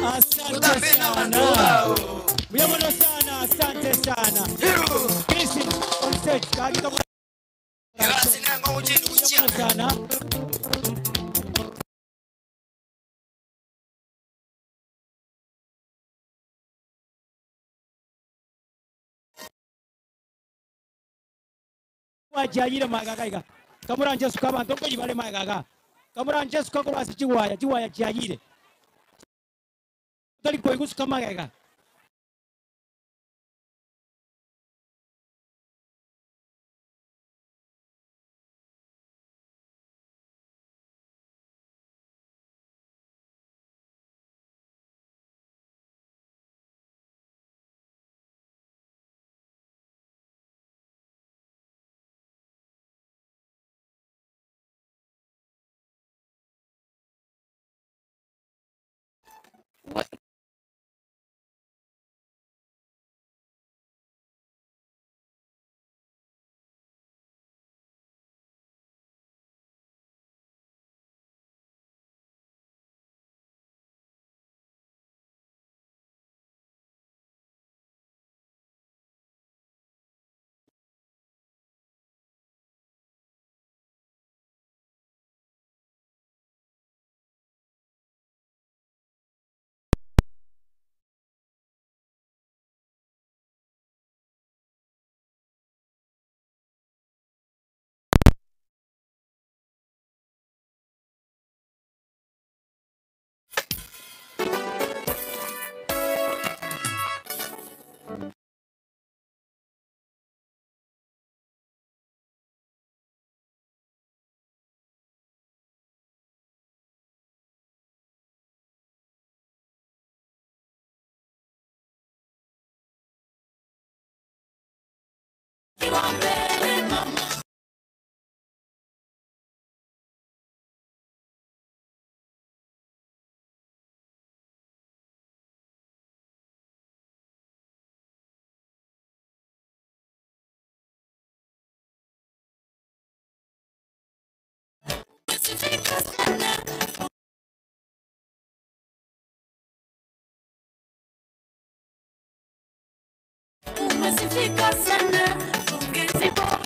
Asante sana. Muyamono sana, asante sana. Chris on stage. Sana. Wajayira magagaiga. Kamuranje sukabantu ko yibale magaga. Kamuranje sukakolasi chiwaya, chiwaya chayire. Tali koigusuka magaga. What? Umesifika sana, pongezi kwa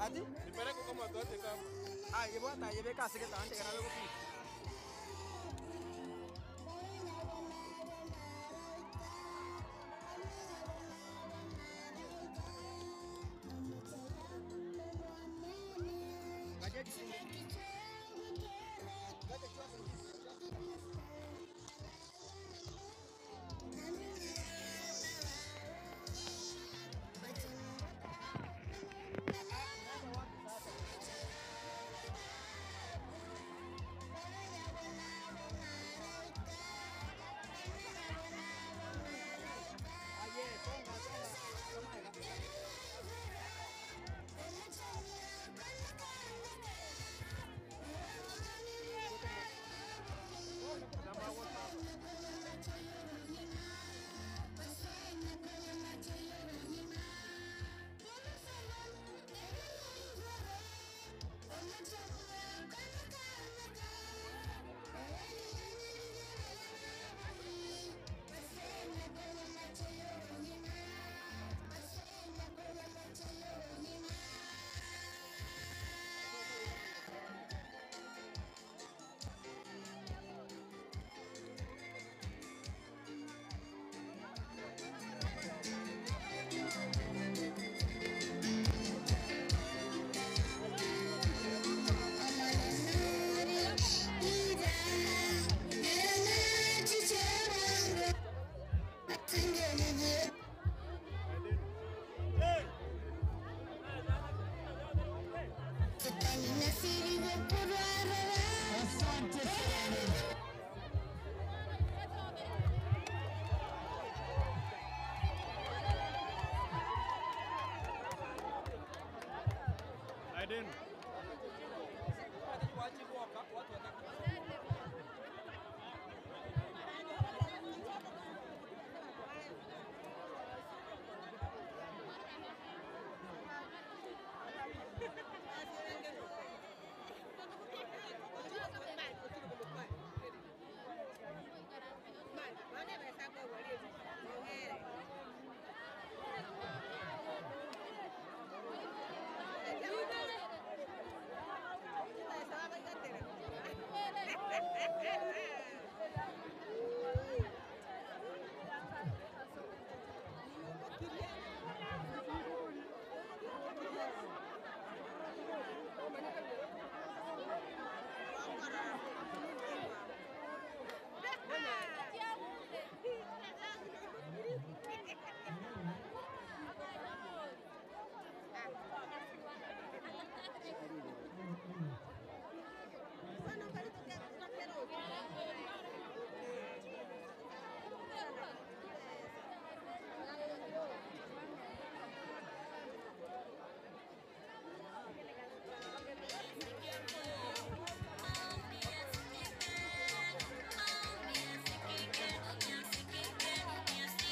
Ati? Nipeleke kama watu kama. Ah, yebo ta yebe kasi ke tante kana bego pi.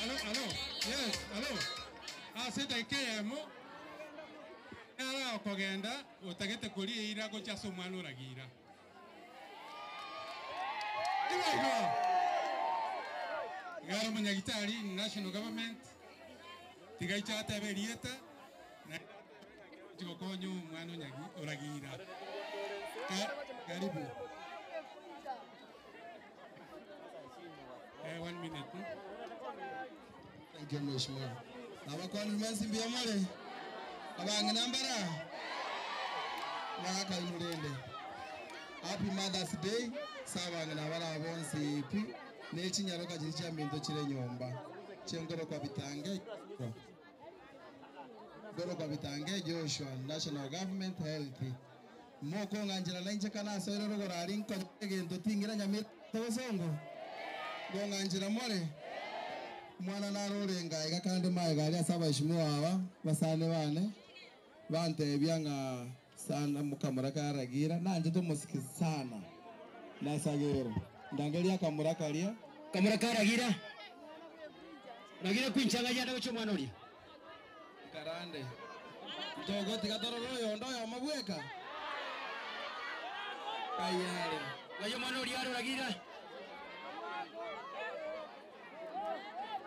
Aló, yes, aló. Asete kemo. Ara okogenda utagete kuria gocha somwana oragira. Iwego. Garo munyagitari national government tigaicha teberieta na tigokonyu mwana onyagi oragira. Karibu. 1 minute. Thank you, Mheshimiwa. Abakwani mwensi mbiyamole. Abange nambara. Mwaka imurende. Happy Mother's Day. Sabange nabara bonsi pi. Nechi nyaroka chiri cha minto chire nyomba. Chengoro kwa bitange. Goro kwa bitange Joshua National Government Health. Moko nganjira lenje kana soero rogora rinko gento tingira nyamira tosongo. Gonganjira more. Mwana narorenga iga kandi maega aria sabashimwa aba basane bane bante byanga sana mukamura karagira nanje tumusiki sana nasagero ndangeria kamura karia kamura karagira nagira kwinchanga jana gocho mwana uri karande ndogo tigatororo yondo ya mabweka kayare gayo mwana uri aroragira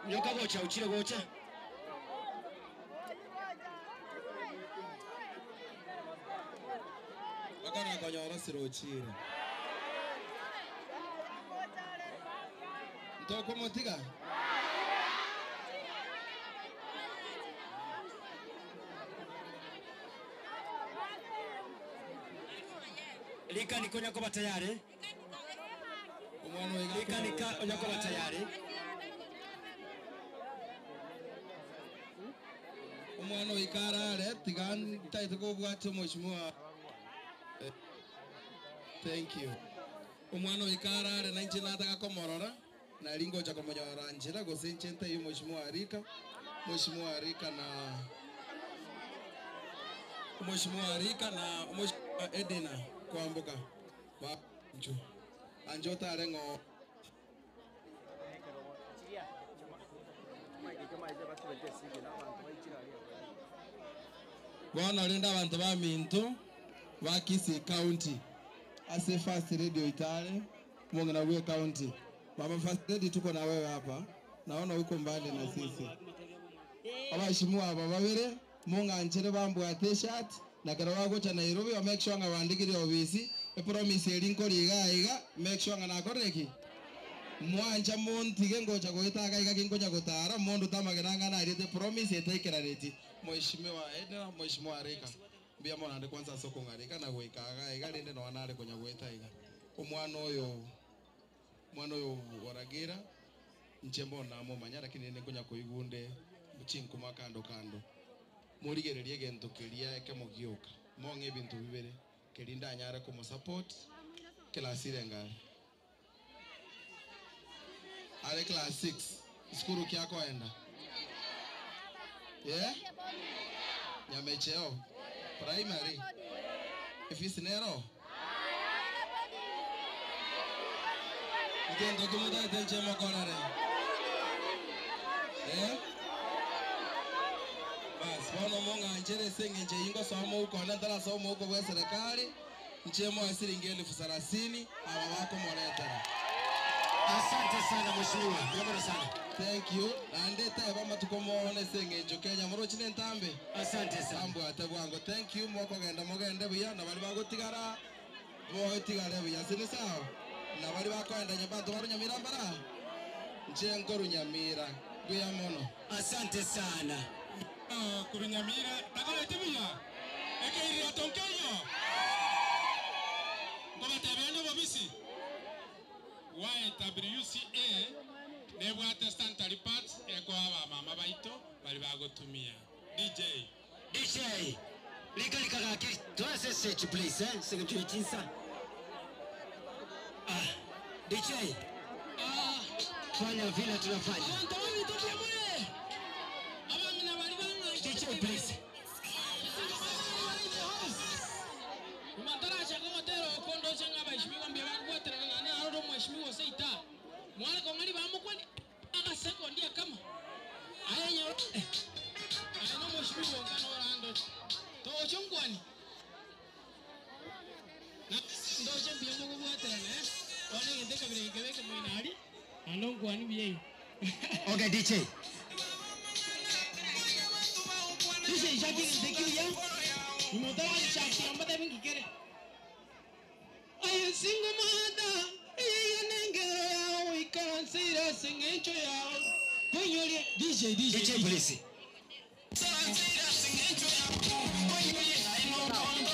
nyoka gocha uchire gocha. na konyora sirochire. Ntoko motiga. Lika nikonya kwa tayari. Lika nikonya kwa tayari. Omwana oikarare tiga ntaite kobwate mheshimiwa. Thank you. Omwana oikarare na inche nataka komorora na ringocha komonyora njira gose inche ntayo mheshimiwa Arika. Mheshimiwa Arika na Mheshimiwa Arika na Mheshimiwa Edina kwambuka ba nchu anjota arengo bwana linda abantu ba minto ba Kisii County ase First Radio Itale mwongena we county. Mama First Lady tuko na wewe hapa, naona uko mbali na sisi. Abashimuwa aba babere munganchere bambwa t-shirt na kero bagocha Nairobi wa make sure nga bandikire obisi e promise eri nkori iga make sure nga nakoreki mwanja montige ngocha goitaga iga kingocha gotara mundu tamageranga na arite promise etekerareti. Mheshimiwa Edna, Mheshimiwa Arika mbia mona ndi kwanza soko ngarika na goikaga iga rinde no anare konya goita iga omwana oyo waragira nchembo na mumanya lakini ne konya koigunde muchinkuma kando kando murigererie gento keria ekemogioka monge bintu bibere kerinda anyare komo support class irengare are class 6 skuru kyako enda yeah nyamecheo primary efisinero ngendo kumuda tenche mokorare eh bas bono monga nchere senge nje ingo somo uko na ndala somo uko kwa serikali nchemo asiringi 30,000 aba wako moretera. Asante sana mheshimiwa, nashukuru sana. Thank you. Nandete eba matuko mone senge njo Kenya morochi ne ntambe. Asante sana. Tambo atabwango. Thank you mwako genda mogende buya na bali bagotigara botigare buya sini sawa. Na bali bakwenda nyabantu barunyamira mbara. Nje nkorunyamira buya mono. Asante sana. Kurunyamira takole tibuya. Ekeirira tonkeyo. Ngoba tebendo bobisi. YWCA nebwate sanitary pads eko aba mama baito bali bagotumia. DJ lika lika kaki tuanze search please eh secretary chinsa. Ah DJ fanya vile tunafanya. DJ please. Mataracha kama tero kondo changa baishmiwa mbia bagwaterana na aroro mheshimiwa seita. Mwana kongari bamukwani aka sekondia kama. Aya nyo. Aya no mheshimiwa ngano rando. To chongwani. Na ndo chambia mungu gwaterana eh. One ngende kabire kebe kama inari. Ando ngwani biye. Okay DJ. DJ jaki ngende ya. Motara chaki ambata mingi kere. Ayo singo mada, iye nengero yao ikansira singencho yao. Konyole DJ DJ please. Sansira singencho yao. Konyole aino kondo.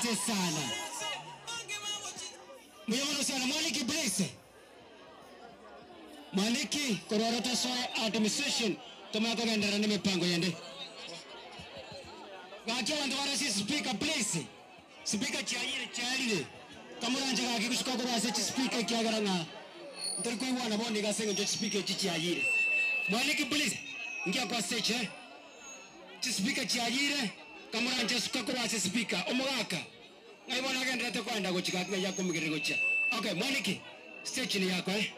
Asante sana. Muyamano sana Mwaniki please. Mwaniki kororota soe administration tumakagendera ni mipango yende. Gacho bantu barasi speaker please. Speaker chayire chayire. Kamuranje gaki kushuka ko base speaker kyagaranga. Ndiri kuiwana bondi gasenga njo speaker chichayire. Mwaniki please. Ngia kwa stage. Speaker chayire kamuranje suka ko base speaker omugaka. Ngaibona agendera kwenda gochika ya kumigere gocha. Okay, Mwaniki stage ni yako eh.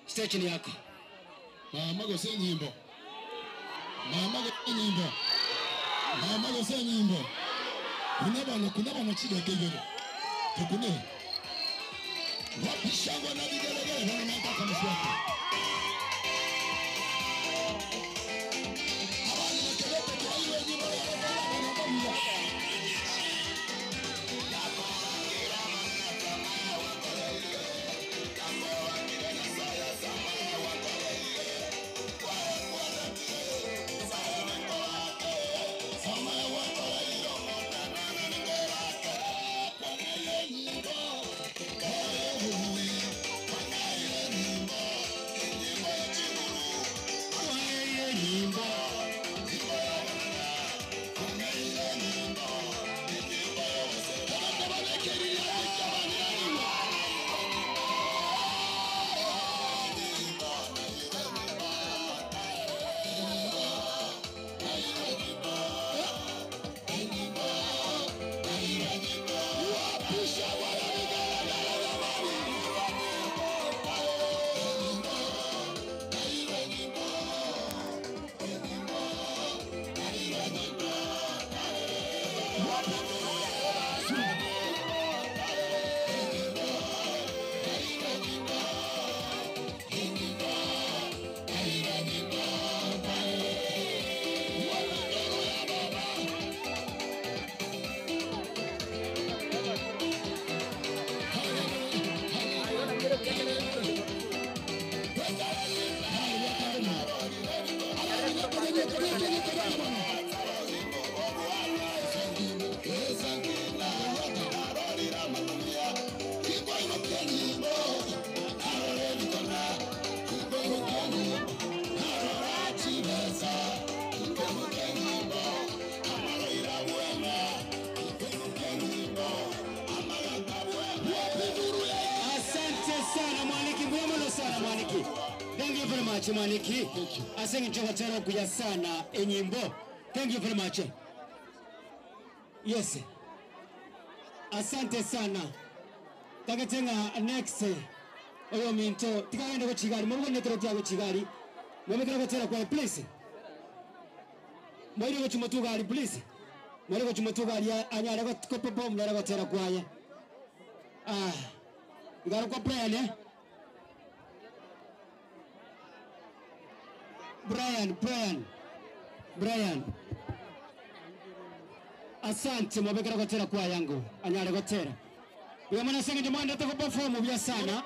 Stage ni yako. Mama gose nyimbo. Mama gose nyimbo. Mama gose nyimbo. Kuna bano chidekegere. Tukune. Wapishangwa na vigelegele bana nataka mswaki. Abana bakelete kwa hiyo nyimbo ya bana bana. Thank you very much, Mwaniki. Asante njoka kuya sana enyimbo. Thank you very much. Yes. Asante sana. Takatenga next. Oyo minto tikagenda ko chigari. Mubwo netro tiago chigari. Mwemekera gotera kwa please. Mwire go chimotugari please. Mwire go chimotugari anyara go perform nara gotera kwaya. Ah. Ngaro kwa Brian eh? Brian. Asante mwabekera gotera kwa yangu. Anyare gotera. Uyo mwana senge jomanda toko perform bya sana.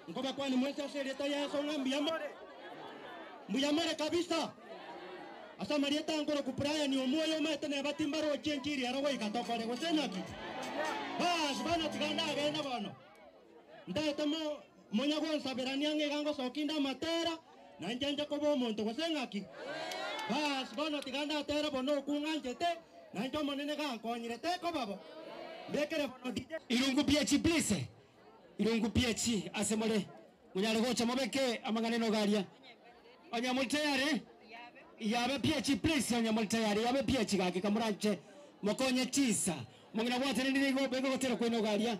Ngoba kwani mwesa sereta ya songa mbiyamore. Mbiyamore kabisa. Asa marieta ngoro ku Brian omoyo mete ne batimbaro chenchiri arawa ikatokore gosena ki. Bas bana tiganda agenda bono. Ndete mo monya gonsaberania ngegango sokinda matera. Nanjanja kobo omonto gosengaki. Bas bono tiganda atera bono kunganjete nanjo monene gankonyire teko babo. Mbekere bono DJ Irungu PH please. Irungu PH asemole. Munyale gocha mobeke amanganeno garia. Onyamultayare. Yabe PH please onyamultayare yabe PH gake kamuranche mokonye tisa. Mongina bwate nindi go bego gotera kwino garia.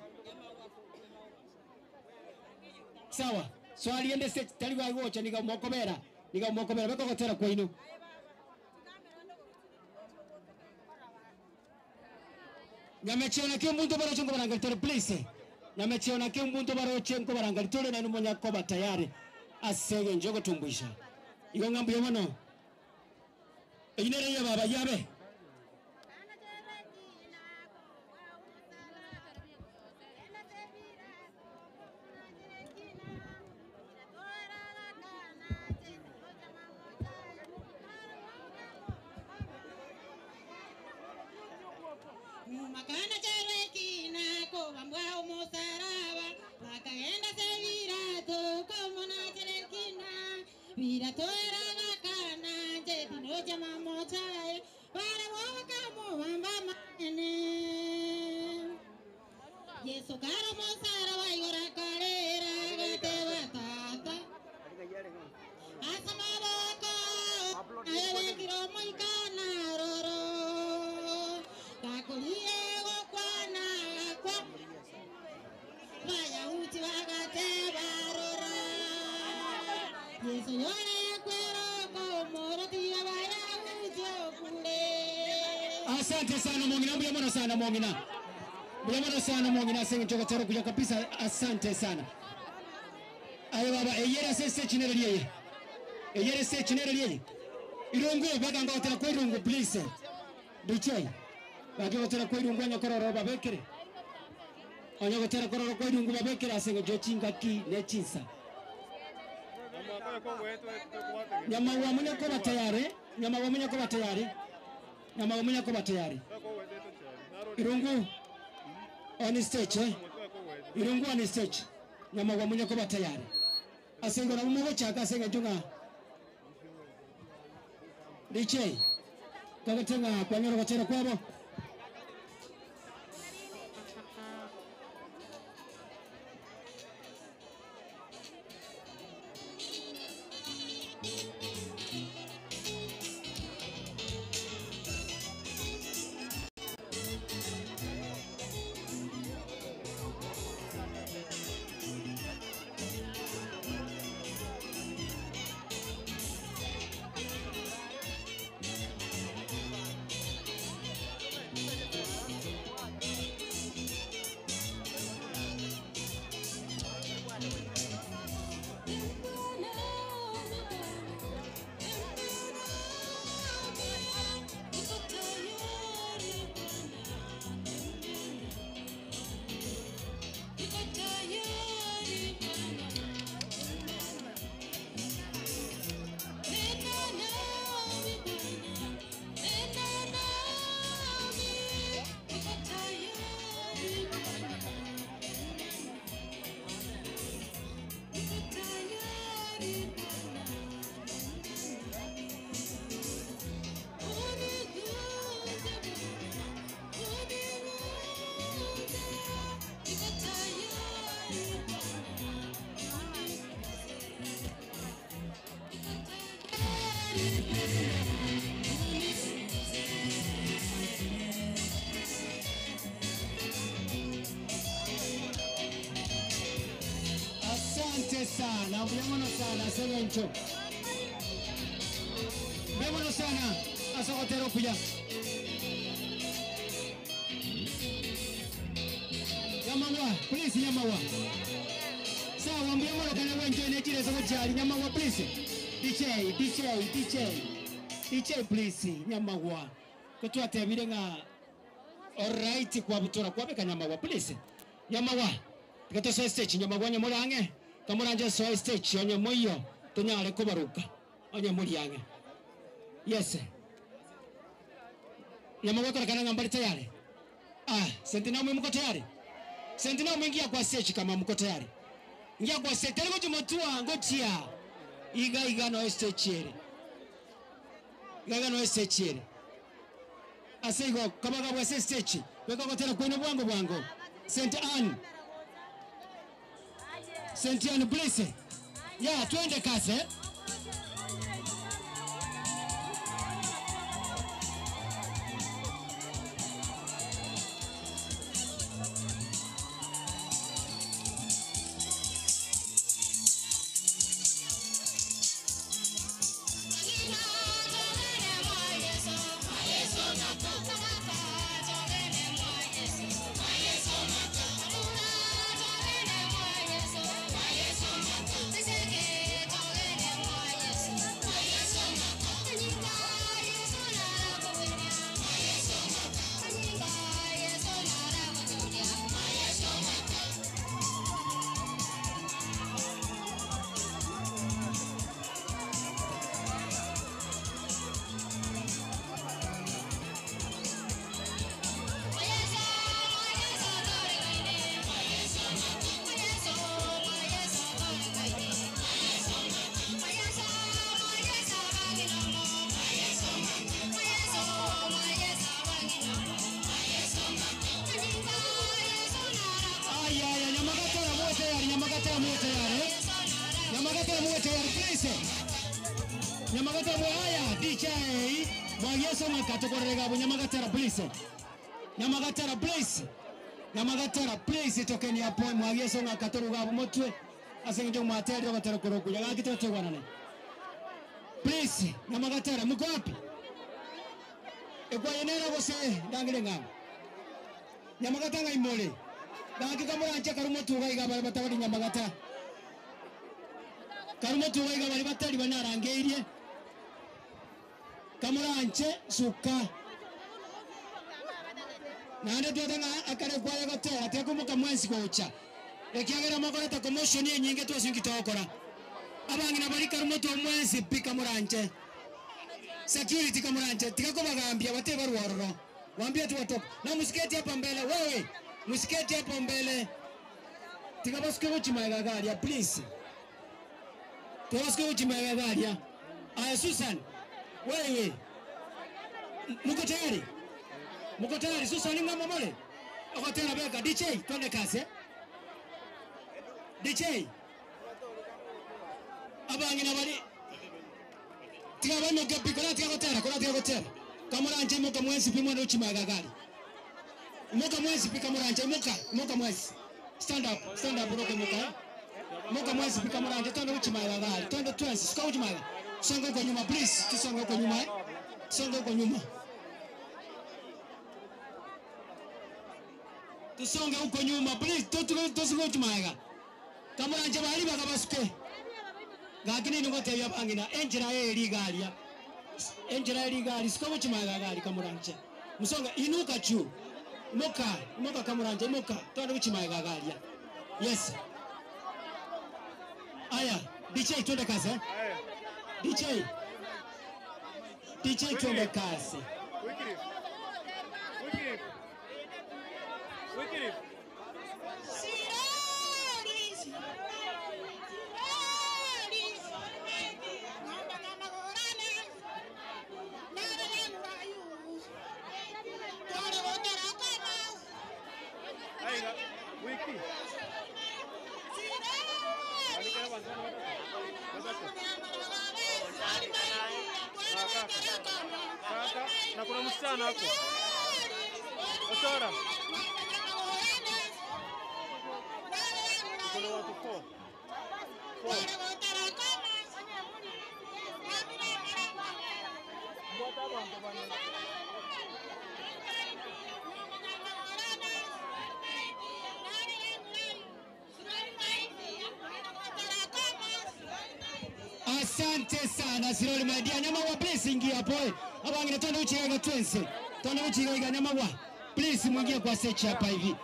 Sawa. Swali ende se tali wa gocha niga mokobera beko gotera kwino. Nyamechiona ke muntu baroche ngobaranga please. Nyamechiona ke muntu baroche ngobaranga tole na numonya koba tayari. Asege njogo tumbisha. Igo ngambu yono. Inere ya baba yabe. Makana Jamamotai, Yesu karo mosara wa igora karera gate batata Asamaboko ayabekiro moikana roro Kakulie gokwana gakwa Bayahudi bagate barora Yesu yore kwero komorotia bayahudi okule. Asante sana Mongina, mbuya sana Mongina. Mbuya sana Mongina, sengi choka tero kuja kabisa, asante sana. Ayo baba, eyera sese chinere liye. Eyere se chinere liye. Irungu bega ngotera kwa irungu please. DJ. Bage gotera kwa irungu nyakororo babekere. Onyo gotera kororo kwa irungu babekere asengo jochinga ki ne chinsa. Nyama wa munyako batayare, nyama wa munyako batayare. Nyama wa munyako batayare. Irungu on stage eh? Irungu on stage. Nyama wa munyako batayare. Asengo na mugo chaka asenga junga. DJ. Kagatenga kwa nyoro gotera kwabo. Asante sana, mbuyamono sana sengencho. Mbuyamono sana, asogotero kuya. Nyamawa, please nyamawa. Sawa, mbuyamono kana wenjo ne chire soko chali nyamawa please. DJ, DJ, DJ. DJ please nyamawa. Kutwatebire nga alright kwa butora kwa beka nyamawa please. Nyamawa. Tikato stage nyamawa nyamurange. Kamuranje so stage onye moyo tunyale kubaruka onye muliange. Yes. Nyamawa kwa kana ngambali tayari. Ah, sentinel mko tayari. Sentinel mwingia kwa stage kama mko tayari. Ingia kwa stage tayari ngoja ngotia. Iga iga no stage ere. Iga no stage ere. Asego kama kwa stage weka kwa tena kwenu bwango bwango. Saint Anne. Saint Anne please. Yeah, twende kazi. Eh? This is Nyamagatera muwe tayari. Nyamagatera muwe tayari please. Nyamagatera muwe haya DJ. Mwageso makatokorega bu Nyamagatera please. Nyamagatera please. Nyamagatera please tokeni hapo mwageso ngakatoruga bu motwe. Asengejo mwateri batera korokuja gakitoto gwanane. Please Nyamagatera mko wapi? Ekwa yenera bose ndangire ngabo. Nyamagatanga imole. Gaki kamuranje karumo tuga iga bari batabari Nyamagata. Karumo tuga iga bari batari banarangeirie. Kamuranje suka. Nande twatanga akare kwa yagatera tekumuka mwensi kocha. Ekiagera makoreta commotion yenyinge twasingitokora. Abangina bari karumo tu mwensi pika muranje. Security kamuranje tikakobagambia bate barwororo. Waambie tu watoka. Na msiketi hapa mbele wewe. Msiketi hapo mbele. Tikabasuke kuchimaiga garia please. Tikabasuke kuchimaiga garia. Aya Susan. Wewe. Mko tayari? Mko tayari Susan ngama mole? Okotera beka DJ twende kazi. DJ. Abangina bari tikabano gapikora tikakotera kora tikakotera. Kamuranje moka mwezi pimwe no chimaga gari. Moka mwezi pika muranje moka mwezi. Stand up roke moka. Moka mwezi pika muranje twende uchimaga gari. Twende twende sika uchimaga. Songa kwa nyuma please, tusonga kwa nyuma. Songa kwa nyuma. Tusonge huko nyuma please, tusonge uchimaga. Kamuranje bali bakabasuke. Gakini ngote ya bangina enjira eri galia. Enjira eri gali sika uchimaga gari kamuranje. Musonga inuka chu. Moka kamuranje moka twende uchimaga galia. Yes. Aya, DJ twende kazi. DJ. DJ twende kazi. Na kuna msichana hapo. Otora. Kuna watu 4. Asante sana Siroli my dear. Nyama wa please ingia hapo. Abangine twende uchiga twense. Twende uchiga nyama wa. Please mwingie kwa search hapa hivi.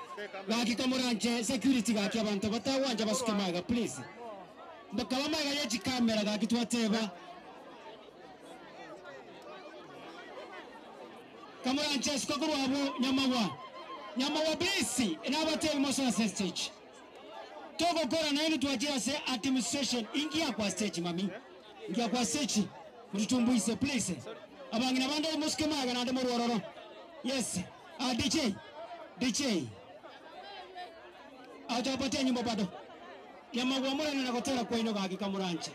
Gaki kamuranje security gaki abantu batawanja basuke maga please. Bakaba maga yechi camera gaki twateba. Kamuranje suka kurwabo nyama wa. Nyama wa please inabateba moso stage. Togo kora na yenu tuwajia se administration ingia kwa stage mami. Ingia kwa stage. Mtutumbuise please. Abangina bando musuke maga na ndemo rororo. Yes. DJ. DJ. Ajapatia nyimbo bado. Nyama wa murano na gotera kwa ino gaki kamuranje.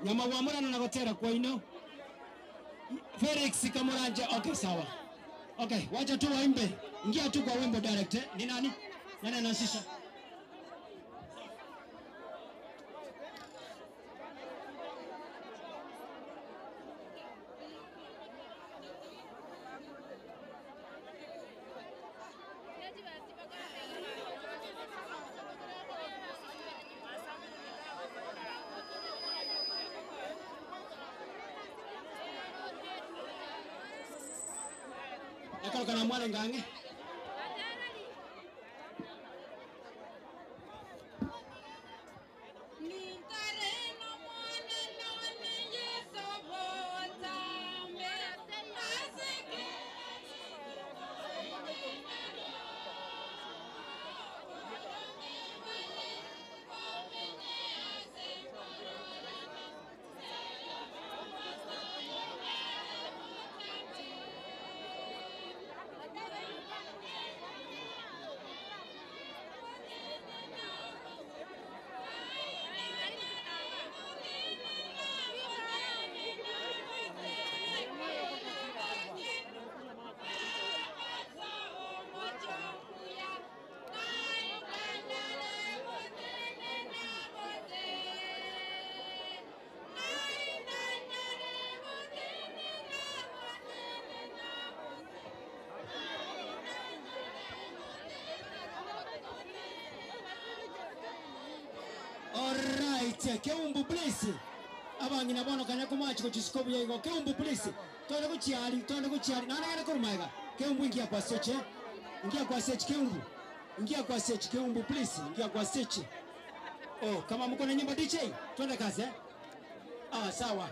Nyama wa murano na gotera kwa ino. Felix kamuranje. Okay sawa. Okay, wacha tu waimbe. Ingia tu kwa wimbo direct. Ni nani? Nani anasisha? Kana mwale ngange. Thank you. Alright, Keumbu please. Abangina bono kanya kumachi kuchisiko buya Keumbu please. Twende kuchiali, twende kuchiali. Nana yana kurumaiga. Keumbu ingia kwa seche. Ingia kwa seche Keumbu. Ingia kwa seche Keumbu please. Ingia kwa seche. Oh, kama mko na nyimbo DJ, twende kazi eh? Ah, sawa.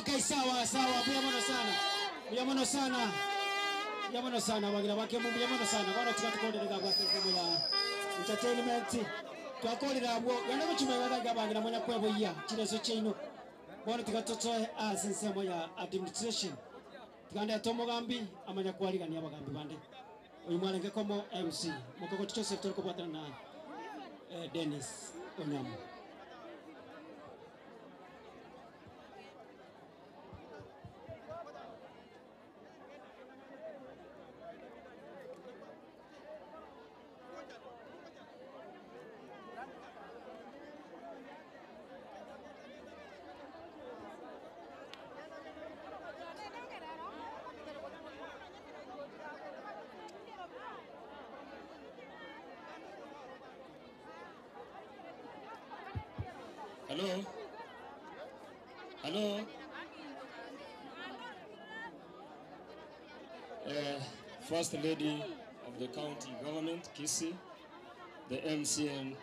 Okay, sawa sawa, buya sana. Buya sana. Buya sana wagira wake buya sana. Bwana tukatukolera kwa sehemu ya entertainment. Twakolera bwo gana kuchimega gabangira mwanya kweboya chireso chino. Bwana tukatotoe asensemo ya administration. Tukanda tomogambi amanya kwaligania abagambi bande. Uyu mwarenge komo MC mukoko Joseph toriko bwatana na Dennis Onyamo. Hello? Hello? First Lady of the County Government, Kisii, the MCM,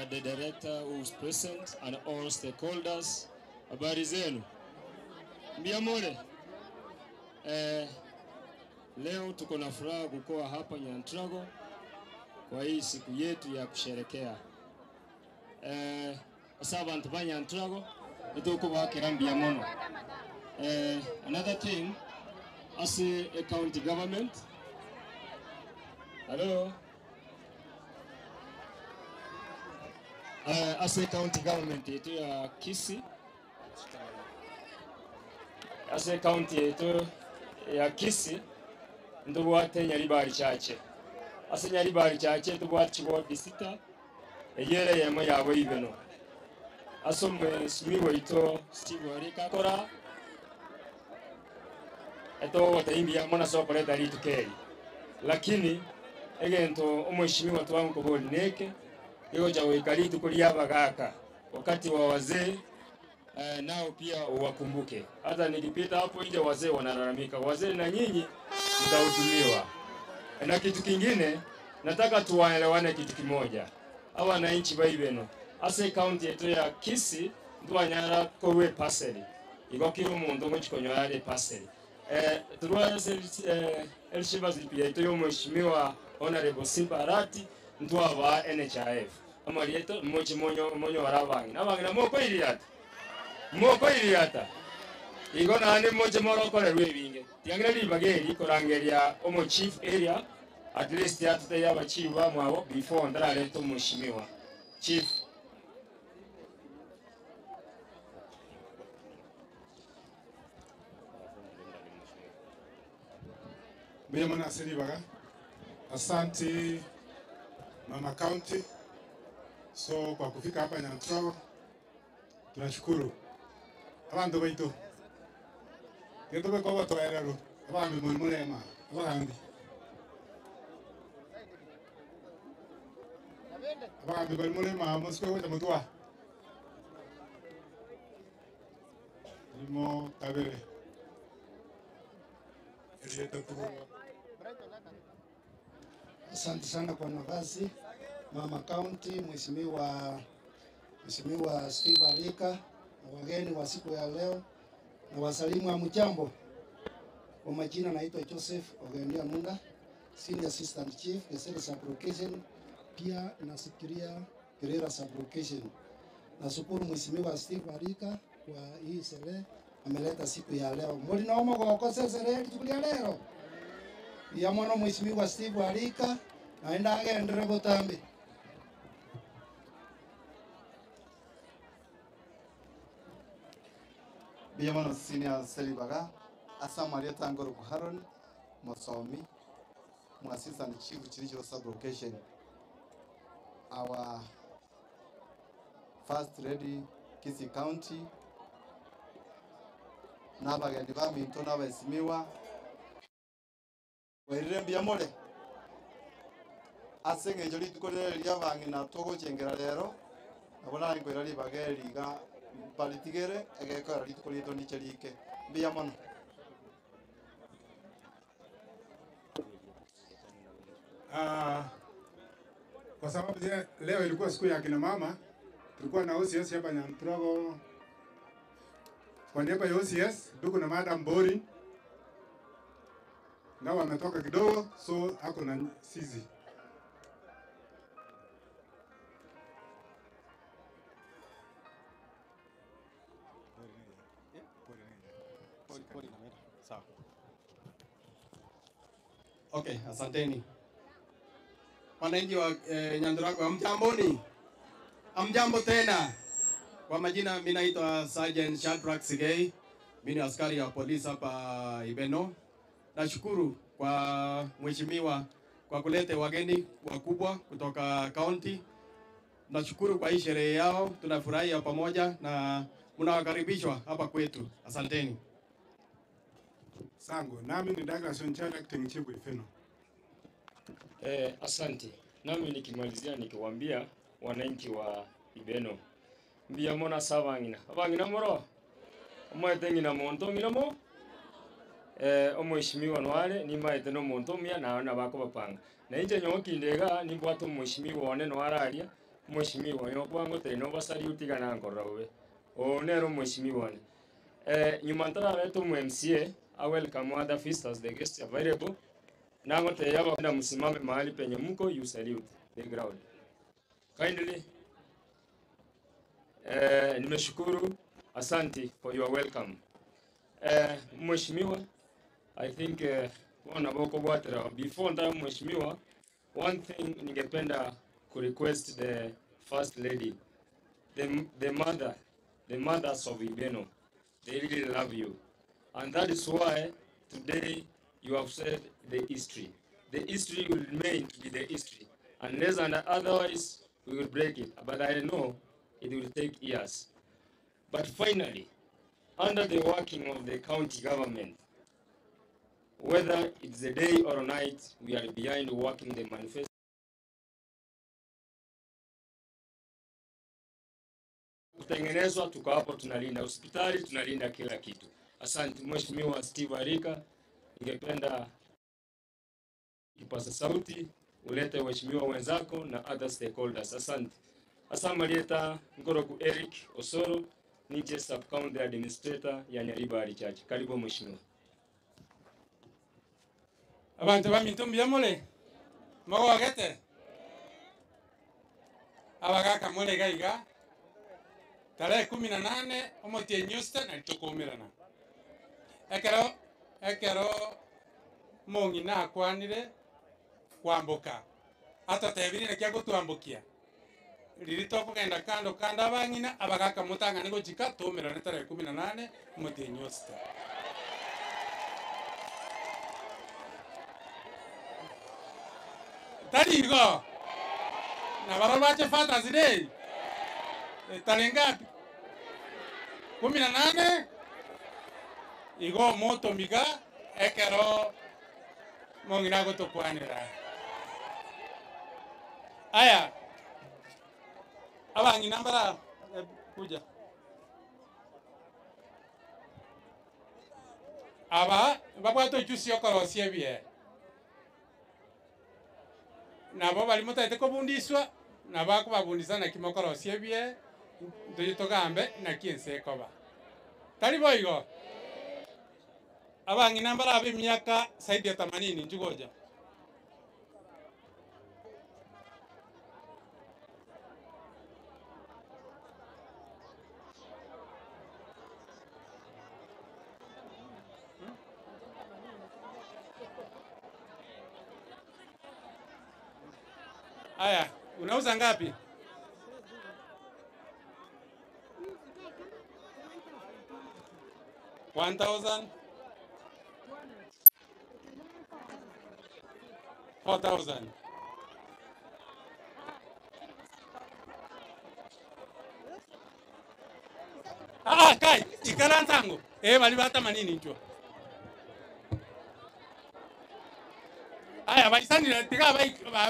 the director who is present, and all stakeholders. Habari zenu? Mbiamore. Leo tuko na furaha kukoa hapa Nyantrago kwa hii siku yetu ya kusherekea. Abantu ba Nyantrago nituko bakira mono. Another thing, as a county government, hello, as a county government yetu ya Kisii, as a county yetu ya Kisii ndubwate Nyaribari chache, as Nyaribari chache tubwate chiwodi sita eyere yemo yabo ibeno asomwe simiwo ito Steve Warika kora eto wataimbi mona sokoleta litukeri lakini egento omweshimiwa twangu koboli neke yoja wekali tukulia bagaka wakati wa wazee nao pia uwakumbuke. Hata nikipita hapo nje wazee wanalalamika, wazee na nyinyi mtahudumiwa. Na kitu kingine nataka tuwaelewane kitu kimoja, hawa wananchi baibeno ase county yetu ya Kisii ndwanyara kowe paseli igokiro umuntu ngo paseli turwa Elshiba zipia ito yo mheshimiwa Honorable Simba Arati ndwaba NHIF amalieto mochi monyo monyo warabangi nabangi moko iriata moko iriata igo nane mochi morokorerwe binge tiangire libageri korangeria omo chief area at least yatute yabachiwa mwabo before ndaraleto mheshimiwa chief. Mwana asante Mama County. So kwa kufika hapa Nyantrago tunashukuru. Abantu baitu. Ndio kwa watu waerero. Abagambi muri murema. Abagambi. Abagambi bari murema muswe weta mutwa. Limo kabere. Asante sana kwa nafasi Mama County, Mheshimiwa Steve Arika na wageni wa siku ya leo na wasalimu hamjambo. Kwa majina naitwa Joseph Ogendia Nunda, Senior Assistant Chief Gesere Sub-Location, pia nasikiria Kerera Sub-Location. Nashukuru Mheshimiwa Steve Arika kwa hii sherehe ameleta siku ya leo. Muri naoma kwa sherehe siku ya leo. Ya mwana Mheshimiwa Steve Arika naenda agendere botambi. Biyamano Senior Selibaga asa Maria Tangoro Haron Mosomi mu Assistant Chief Chiricho Sub-Location. Our First Lady Kisii County n'abagendi baminto n'abaheshimiwa wairire mbiyamore ase eng'encho rituko rire riabang'ina togochengera rero nabo narenkoira ribaga eriga baritigere egekora rituko rito niche rike mbiyamono. Kwa sababu leo ilikuwa siku ya kina mama, tulikuwa na OCS hapa Nyamtrogo. Kwa niaba ya OCS ndugu na Madam Bori nao wametoka kidogo, so ako na sisi. Sawa. Okay, asanteni. Wananchi wa Nyandurago, hamjamboni? Hamjambo tena. Kwa majina mimi naitwa Sergeant Shadrack Sigei. Mimi ni askari wa polisi hapa Ibeno. Nashukuru kwa mheshimiwa kwa kuleta wageni wakubwa kutoka county. Nashukuru kwa hii sherehe yao, tunafurahia pamoja na mnawakaribishwa hapa kwetu. Asanteni. Sango, nami ni Douglas Onchana, Acting Chief Ifeno. Asante. Nami nikimalizia nikiwaambia wananchi wa Ibeno. Mbia mona sabangina. Abangina moro. Omoete ngina monto ngina mo. Omheshimiwa nwale nimaete no monto mia na na bako bapanga. Na inje nyokindega nimbwate omheshimiwa one nwararia. Mheshimiwa yokwango teno basari utigana ngorra we. Onero mheshimiwa one. Nyuma ntara mu MCA, I welcome other visitors, the guests available. Nango teyaba kwenda msimame mahali penye mko, you salute the ground. Kindly. Nimeshukuru, asante for your welcome. Mheshimiwa, I think wana boko bwatera before nda mheshimiwa, one thing ningependa ku request the first lady, the mother, the mothers of Ibeno, they really love you. And that is why today you have said the history. The history will remain to be the history. Unless and otherwise, we will break it. But I know it will take years. But finally, under the working of the county government, whether it's the day or night, we are behind working the manifesto. Kutengenezwa, tuko hapo tunalinda hospitali, tunalinda kila kitu. Asante Mheshimiwa Steve Arika, ningependa kipasa sauti ulete waheshimiwa wenzako na other stakeholders. Asante. Asamalieta Ngoroku Eric Osoro, nije Sub County Administrator ya Nyaribari Church. Karibu mheshimiwa. Abantu baminto mbiyamole. Magwagete. Abagaka mole gaiga. Tarehe 18 omotie Houston na tukumirana. Ekero mong'ina akwanire kwambuka. Atatebire na gutwambukia. Riri tokugenda kando kando abang'ina abagaka mutang'ane gochika tumirane tarehe 18 omotie Houston. Tarigo. Na baraba fata zile. Tarehe ngapi? 18. Igo moto miga Ekero mong'ina gotokwanera. Aya. Abang'ina mbara kuja. Aba babwato ichusi okorosia ebie. Nabo bali mutaete kobundiswa nabo akobabundisa naki mokorosia ebie ntoye togambe naki ense ekoba. Tari boigo. Abang'ina mbara be miaka zaidi ya 80 njugoja. Aya, unauza ngapi? $1,000? $4,000. Ah, kai, ikarantango. Bali bata manini ncho. Aya, baisani tiga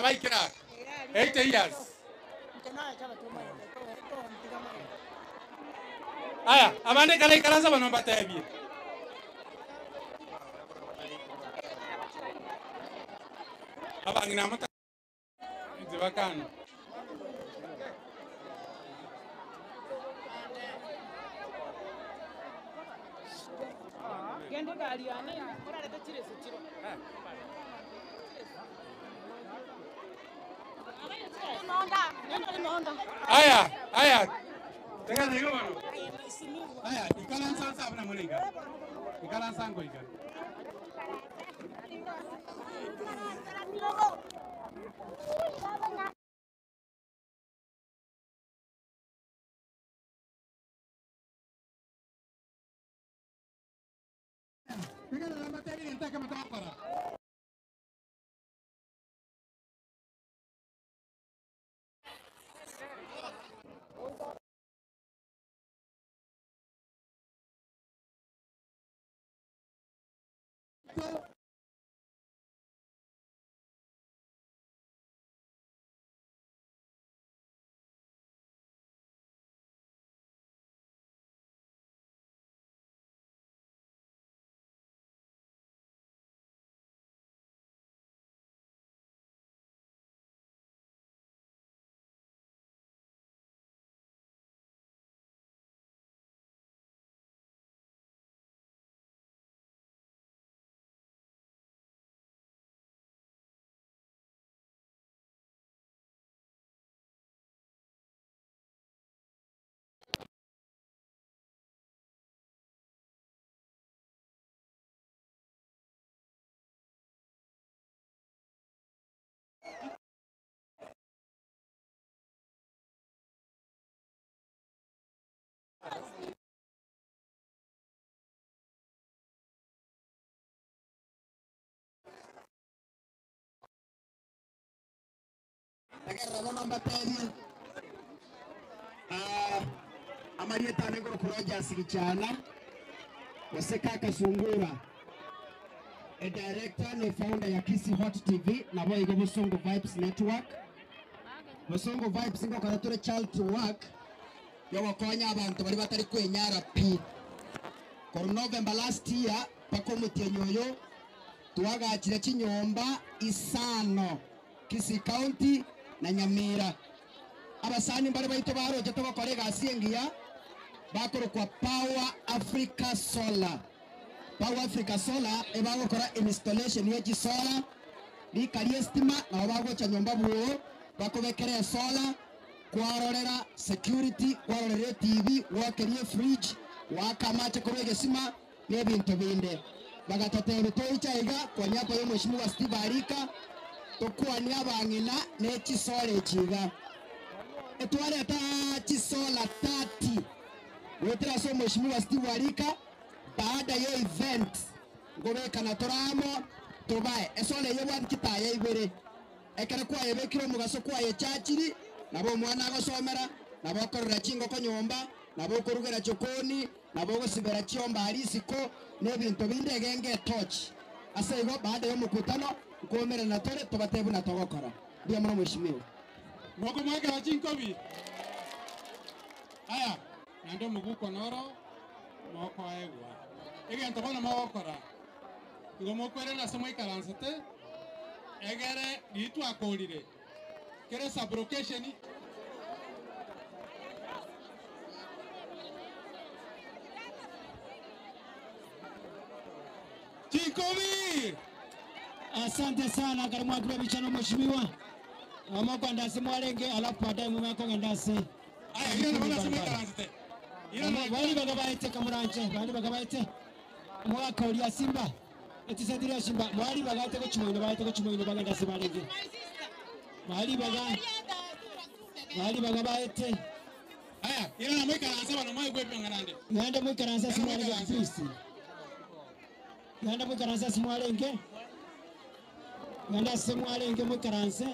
bai kira. 80 years. Aya, abande kale ikaranza banomba tebi. Abangina mata zibakano. Gende gari ane, ora leta chire chiro. Aya, aya. Tenga digo mano. Aya, ikaranza sabna mulinga. Ikaranza ngoiga. Amarieta negoro kuroja sikichana Waseka Kasungura, a director and founder ya Kisii Hot TV na boy Bosongo Vibes Network. Bosongo Vibes ngo karature child to work ya wakonya abantu bari batari kwenyara pi. Kwa November last year pako mutenyoyo tuwagachira chinyomba isano Kisii County na Nyamira. Abasani mbari baito baroje tobakorega asiengia bakoro kwa Power Africa Solar. Power Africa Solar ebagokora installation ye solar bikari estima na bagocha nyomba buo bakobekere solar kwarorera security kwarorera TV wakerie fridge wakamache korege sima nebintu binde bagatatebe toicha iga kwa nyapa yo mheshimiwa Steve Arika tokuwa abang'ina ne chisole chiga etwareta chisola 30 wetera so mheshimiwa Steve Arika baada ya event ngobeka na toramo tobae esole yebwa kitaya ibere ekere kwa yebekiro mugaso kwa yechachiri nabo mwana agosomera nabo korera chingoko nyomba nabo korugera chokoni nabo gosibera chiomba arisiko nebintu binde genge torch Ase igo baada ya mkutano nkomera na tore tobatebu na togokora. Ndio mwana mheshimiwa. Moko mwaka wa chinkobi. Aya, na ndio muguko noro moko aegwa. Egento bono mogokora. Igo mokwere na somo ikaransete. Egere ritu akorire. Kere sublocation Chinkobi. Asante sana karimu akubwa bichano mheshimiwa. Amoko andase mwarenge alafu baadaye mume wako andase. Aya, ira na bana somo ikaransete. Ira na bali bagabaete kamuranje, bali bagabaete. Mwaka ulia Simba. Etisadira Simba, mwali bagaete ko chimoino baete ko chimoino baganda sibarenge. Mwali bagabaete. Aya, ira na mwikaransa bano mwe gwepe nganande. Nganda mwikaransa simwarenge please. Nganda mwikaransa simwarenge. Nganda simwarenge mwikaranse.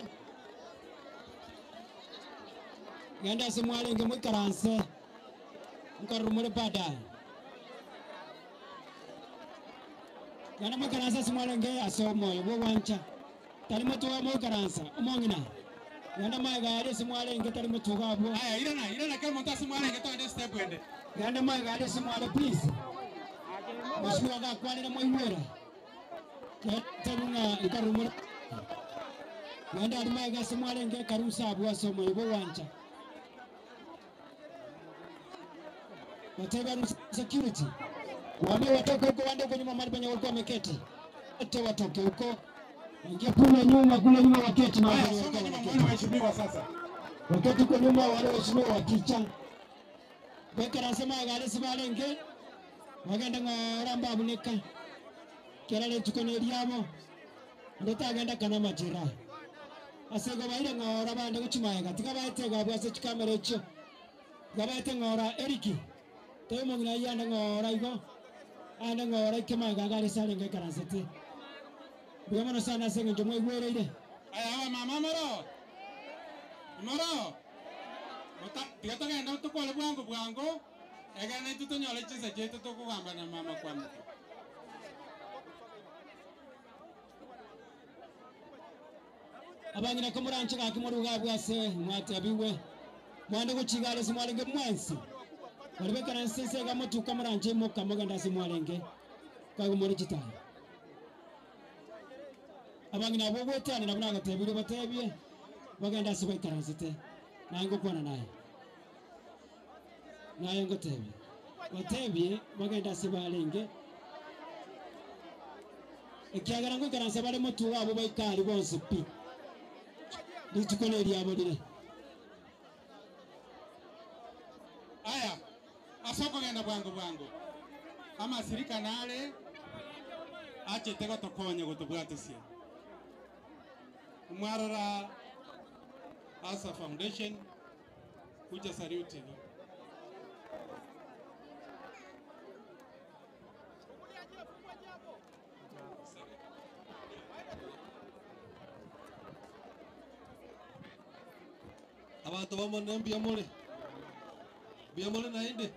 Nganda simwarenge mwikaranse. Mkarumure baadaye. Nganda mwikaransa simwarenge asomo yobo wancha. Talimo tuwa mwikaransa umongina. Nganda mwagare simwarenge talimo tuwa bo. Aya, ira na kama mtasi mwarenge to step wende. Nganda mwagare simware please. Mheshimiwa gakwalira mwiwera. Tarunga ikarumura. Nganda alimaga simwarenge karusa abu asomo yobo wancha. Watega security. Wame watoke huko waende huko nyuma mahali penye walikuwa wameketi. Wote watoke huko. Ingia kule nyuma waketi na wale waheshimiwa sasa. Waketi huko nyuma wale waheshimiwa wakicha. Beka anasema gari sibalenge. Wagenda ngoramba abuneka. Kerale tukone liamo. Ndeta agenda kana majira. Asego baile ngora bande kuchimaya katika baete gabwa se chikamera echo. Gabaete ngora Eriki. Toyo ngina yanda ngora igo. Anda ngora ikema gagare sale ngekaransete. Bwana sana senge njo mwe ile. Aya wa mama moro. Moro. Mota tiga tugenda tukole bwango bwango. Egana tutonyole chisa chetu tukugamba na mama kwa mtu. Abangina komuranche gakimuruga bwase mwate abiwe. Mwande kuchigale simwarenge mwansi. Walibeka nsese gamotuka muranje moka moganda simwarenge. Kagumori chitano. Abangina bogwetane nabona gatebire batebye bagenda sibaikaransete nango kwana naye naye ngotebye batebye bagenda sibalenge ekyagala ngo karansa bale mutu abo baikari bonse pi litukone lyabo lile. Aya asoko genda bwango bwango ama sirika nale achetego tokonye gotubwatisia Mwarora Asa Foundation kuja saluti. Abantu bamone mbiyamole. Mbiyamole naende.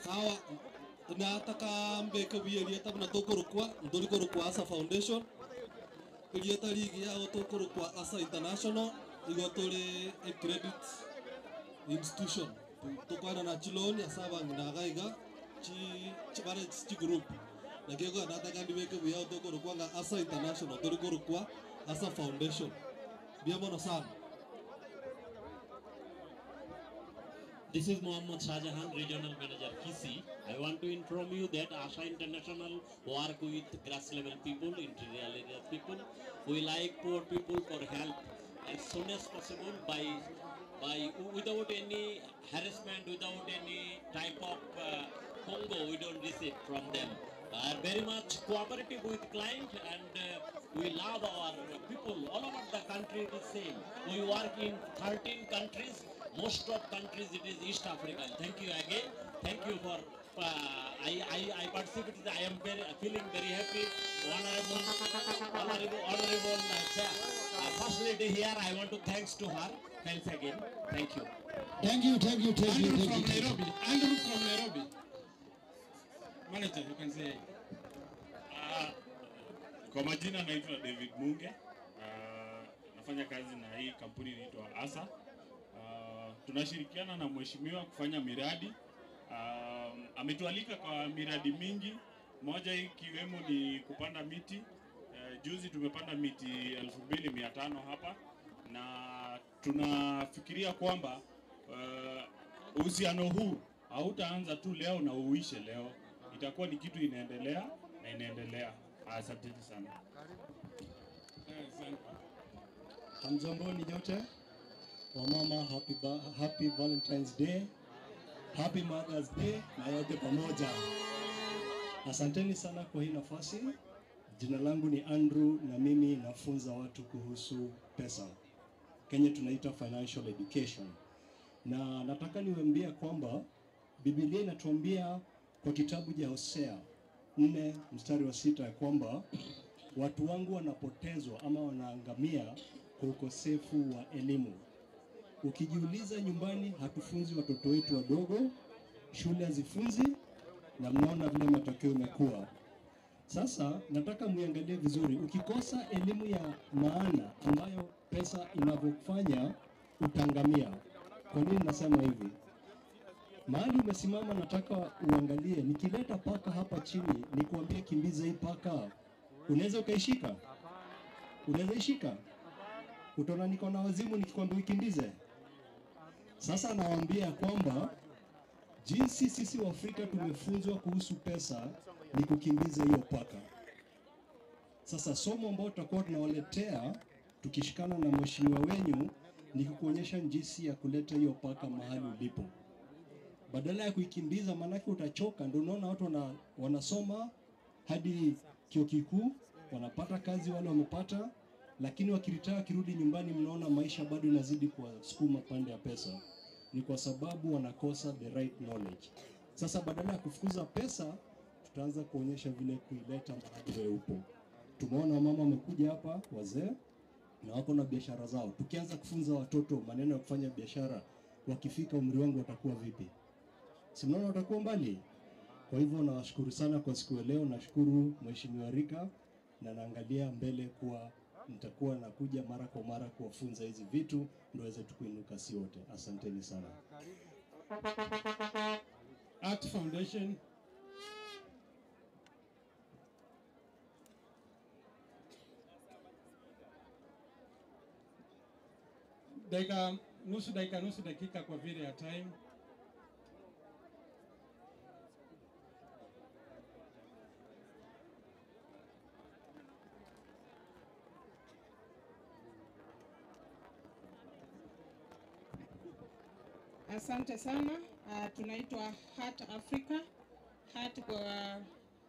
Sawa nataka mbeke biyelieta buna tokorokwa ndorikorokwa Asa Foundation. Elieta ligi ya otokorokwa Asa International igotore a credit institution tokwana na chiloni asaba ngina chi chibare chi group na kego nataka ndiweke buya otokorokwa nga Asa International torikorokwa Asa Foundation biamono sana. This is Mohammad Shahjahan, Regional Manager, Kisii. I want to inform you that ASA International work with grass level people, interior area people. We like poor people for help as soon as possible by without any harassment, without any type of Congo we don't receive from them. Are very much cooperative with client, and we love our people all over the country. It is same. We work in 13 countries. Most of countries it is East Africa. Thank you again. Thank you for I participated. I am feeling very happy. Honorable First Lady here. I want to thanks to her. Thanks again. Thank you. Thank you. Thank you. Thank you. Andrew from Nairobi. Andrew from Nairobi. Manager, you can say. Kwa majina naitwa David Munge. Nafanya kazi na hii kampuni inaitwa ASA. Tunashirikiana na mheshimiwa kufanya miradi. Ametualika kwa miradi mingi, moja ikiwemo ni kupanda miti. Juzi tumepanda miti 2500 hapa, na tunafikiria kwamba uhusiano huu hautaanza tu leo na uishe leo, itakuwa ni kitu inaendelea na inaendelea. Asante sana. Hamjamboni nyote wamama, happy Valentine's Day, happy Mother's Day na yote pamoja. Asanteni sana kwa hii nafasi. Jina langu ni Andrew na mimi nafunza watu kuhusu pesa. Kenya tunaita financial education. Na nataka niwaambie kwamba Biblia inatuambia kwa kitabu cha Hosea 4 mstari wa 6 kwamba watu wangu wanapotezwa ama wanaangamia kwa ukosefu wa elimu. Ukijiuliza nyumbani, hatufunzi watoto wetu wadogo, shule hazifunzi, na mnaona vile matokeo yamekuwa. Sasa nataka muangalie vizuri, ukikosa elimu ya maana ambayo pesa inavyofanya utaangamia. Kwa nini nasema hivi? Mahali umesimama nataka uangalie, nikileta paka hapa chini nikuambie kimbiza hii paka, unaweza ukaishika? Unaweza ishika? Utaona niko na wazimu nikikwambia ukimbize. Sasa nawaambia kwamba jinsi sisi wa Afrika tumefunzwa kuhusu pesa ni kukimbiza hiyo paka. Sasa somo ambalo tutakuwa tunawaletea tukishikana na mheshimiwa wenyu ni kukuonyesha jinsi ya kuleta hiyo paka mahali ulipo. Badala ya kuikimbiza, manake utachoka. Ndio unaona watu wanasoma hadi chuo kikuu, wanapata kazi wale wamepata, lakini wakiritaya kirudi nyumbani mnaona maisha bado inazidi kuwasukuma pande ya pesa. Ni kwa sababu wanakosa the right knowledge. Sasa badala ya kufukuza pesa, tutaanza kuonyesha vile kuileta mahali wewe upo. Tumeona mama wamekuja hapa, wazee, na wako na biashara zao. Tukianza kufunza watoto maneno ya kufanya biashara, wakifika umri wangu watakuwa vipi? Si mnaona watakuwa mbali? Kwa hivyo nawashukuru sana kwa siku ya leo. Nashukuru Mheshimiwa Rika, na naangalia mbele kuwa nitakuwa nakuja mara kwa mara kuwafunza hizi vitu ndio waweze tukuinuka si wote. Asanteni sana. Art Foundation. Dakika nusu dakika kwa vile ya time. Asante sana. Tunaitwa Heart Africa. Heart kwa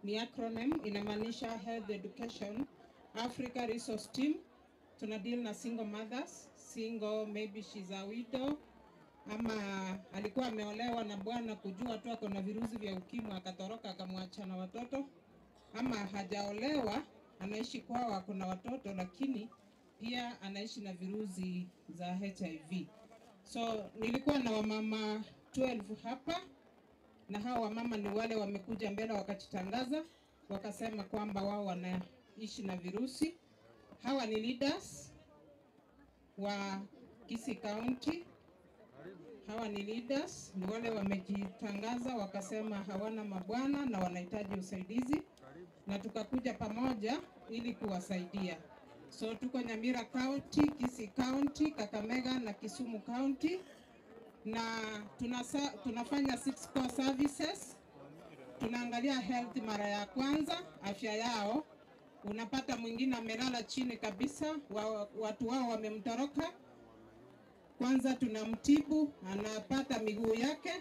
ni acronym inamaanisha Health Education Africa Resource Team. Tuna deal na single mothers, single maybe she's a widow ama alikuwa ameolewa na bwana kujua tu ako na virusi vya ukimwi akatoroka akamwacha na watoto, ama hajaolewa anaishi kwao ako na watoto lakini pia anaishi na virusi za HIV. So nilikuwa na wamama 12 hapa, na hao wamama ni wale wamekuja mbele wakajitangaza wakasema kwamba wao wanaishi na virusi. Hawa ni leaders wa Kisii County. Hawa ni leaders, ni wale wamejitangaza wakasema hawana mabwana na wanahitaji usaidizi, na tukakuja pamoja ili kuwasaidia. So tuko Nyamira County, Kisii County, Kakamega na Kisumu County, na tunafanya 6 core services. Tunaangalia health mara ya kwanza, afya yao. Unapata mwingine amelala chini kabisa, watu wao wamemtoroka. Kwanza tunamtibu, anapata miguu yake.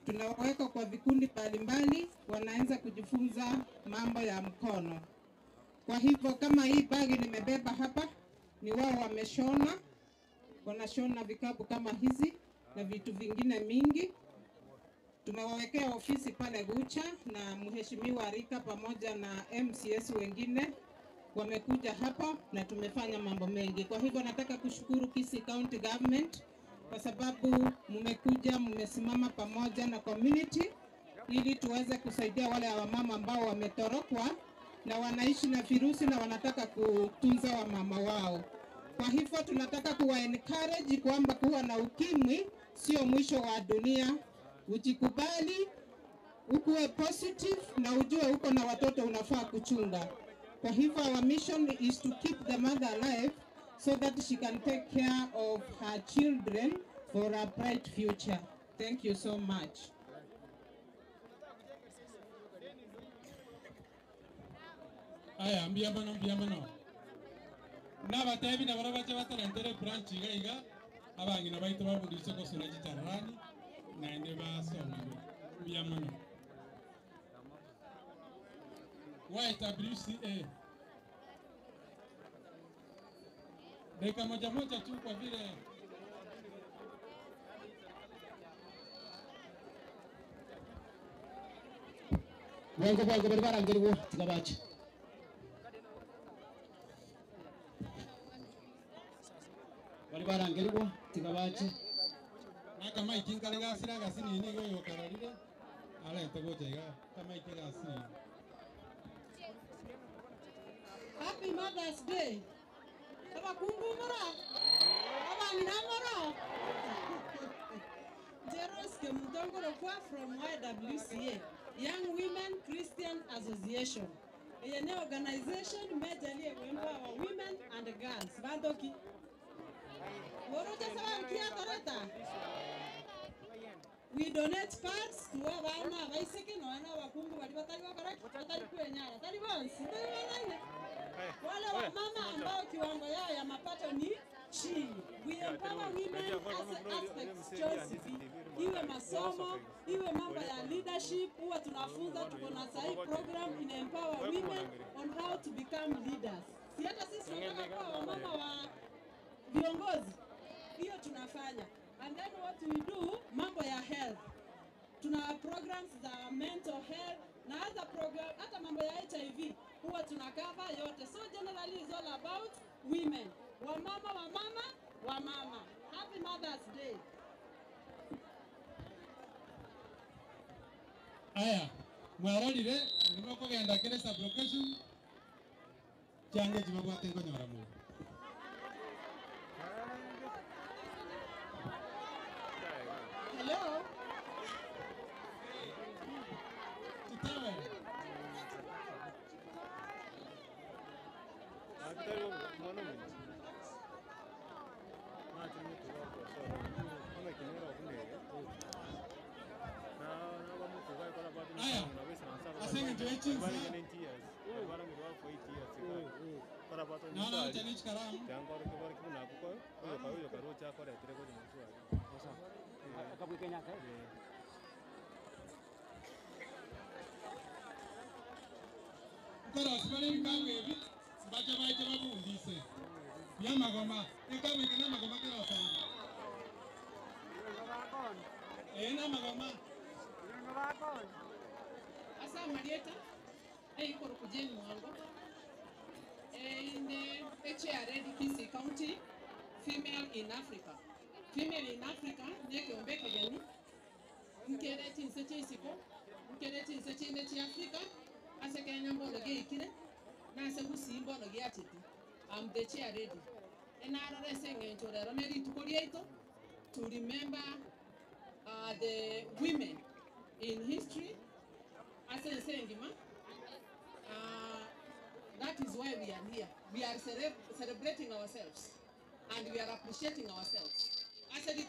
Tunaweka kwa vikundi mbalimbali, wanaanza kujifunza mambo ya mkono. Kwa hivyo kama hii bagi nimebeba hapa, ni wao wameshona. Wanashona vikapu kama hizi na vitu vingine mingi. Tumewawekea ofisi pale Gucha, na Mheshimiwa Rika pamoja na MCS wengine wamekuja hapa na tumefanya mambo mengi. Kwa hivyo nataka kushukuru Kisii County Government kwa sababu mmekuja, mmesimama pamoja na community ili tuweze kusaidia wale wamama ambao wametorokwa na wanaishi na virusi na wanataka kutunza wamama wao. Kwa hivyo tunataka kuwa encourage kwamba kuwa na ukimwi sio mwisho wa dunia. Ujikubali, ukuwe positive na ujue uko na watoto unafaa kuchunga. Kwa hivyo our mission is to keep the mother alive so that she can take care of her children for a bright future. Thank you so much. Aya, mbiyamano. Nabatebi na barabache batarentere branch iga abangina baito babudise kosona chitarani naende basomigwe. Mbiyamano. YWCA. Dakika moja moja tu kwa vile Bwango bwango bari barangiriwo tigabache. Bari barangiriwo tigabache. Naka maiki nkale gasira gasini ni goyo kararire. Alete gocha iga kama iki gasini. Happy Mother's Day. Abakungu mora. Abangina mora. Jeros Kemutongoro kwa from YWCA, Young Women Christian Association. Eye organization majorly empower women and girls. Bandoki. Morocha sawa kia toreta. We donate parts to abana abaiseke no wana wakungu bali batari bakaraki batari kwenyara tari bonsi tari banane. Wale wa mama ambao kiwango yao ya mapato ni chini. We empower women as aspects choice, iwe masomo, iwe mambo ya leadership. Huwa tunafunza, tuko na sahi program ina empower women on how to become leaders. Si hata sisi tunataka kuwa wamama wa viongozi, hiyo tunafanya. And then what we do, mambo ya health. Tuna programs za mental health na other program, hata mambo ya HIV huwa tunakava yote. So generally it's all about women. Wamama, wamama, wamama. Happy Mother's Day. Aya, mwarorire nimokogenda kere sublocation change chibabwate nkonyora mu. Hello. Tutawe. Aya, Asa Marieta, ikoro kujeni mwango. In the HRD Kisii County, female in Africa. Female in Africa, neke ombeke gani? Mkereti nseche isiko, mkereti nseche nechi Africa, ase Kenya mbolo ge ikire, na ase Gusii mbolo ge atiti. I'm the chair ready. Enarore senge nchorero neri tukorieto to remember the women in history. Ase nsengima. That is why we are here. We are celebrating ourselves and we are appreciating ourselves. As a this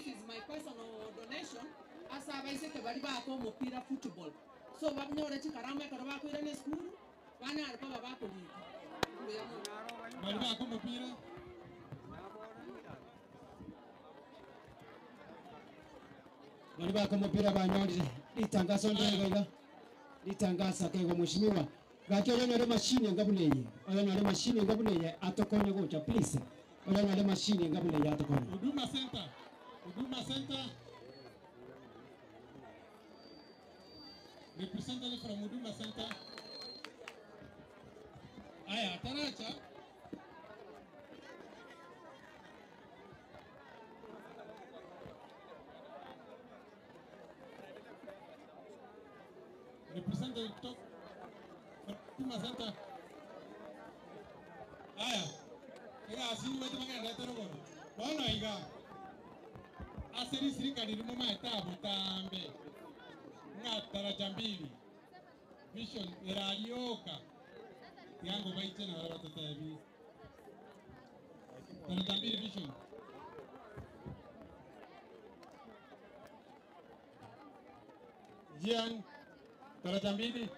is my personal donation. As a bicycle, mupira football. So, school, Litangazo kego mheshimiwa. Gaki oyonyore mashini ngabuneye. Oyonyore mashini ngabuneye atokonye gocha please. Oyonyore mashini ngabuneye atokonye. Huduma Center. Huduma Center. Representative from Huduma Center. Aya, taracha. Representative talk. Kuma Center. Aya. Iga asini wetu magenda torogoro. Bono iga. Asiri sirikali rimo maetabu tambe. Nga daraja mbili. Vision erarioka. Yango baiche na wala watoto hivi. Daraja mbili vision. Jian daraja mbili.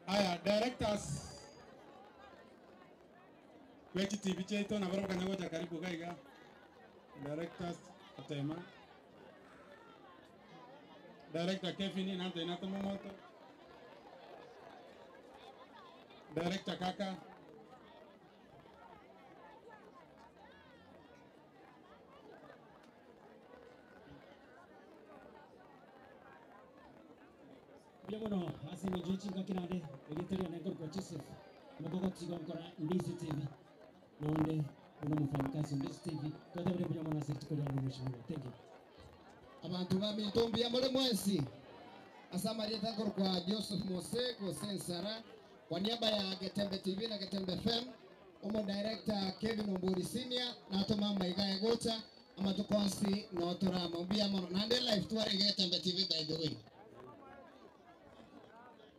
Aya, directors wechi TV cheito na baro kanyago cha karibu gaiga. Directors atema. Director Kevin nante inato moto. Director Kaka. Bueno, así me yo chinga que nade, egiteria nengor kwa Joseph. Mbogo tigo ngora Ndizi TV. Nonde uno mfanyakazi Ndizi TV. Kwa sababu ndio mwana sekta kwa ndio mheshimiwa. Thank you. Abantu ba mitombi ya mole mwesi. Asamaria tangor kwa Joseph Mose kwa Sensara kwa niaba ya Getembe TV na Getembe FM. Omo director Kevin Omburi Senior na to mama Igaye Gocha ama tukonsi na otorama mbia mono. Nande live tuare Getembe TV by the way.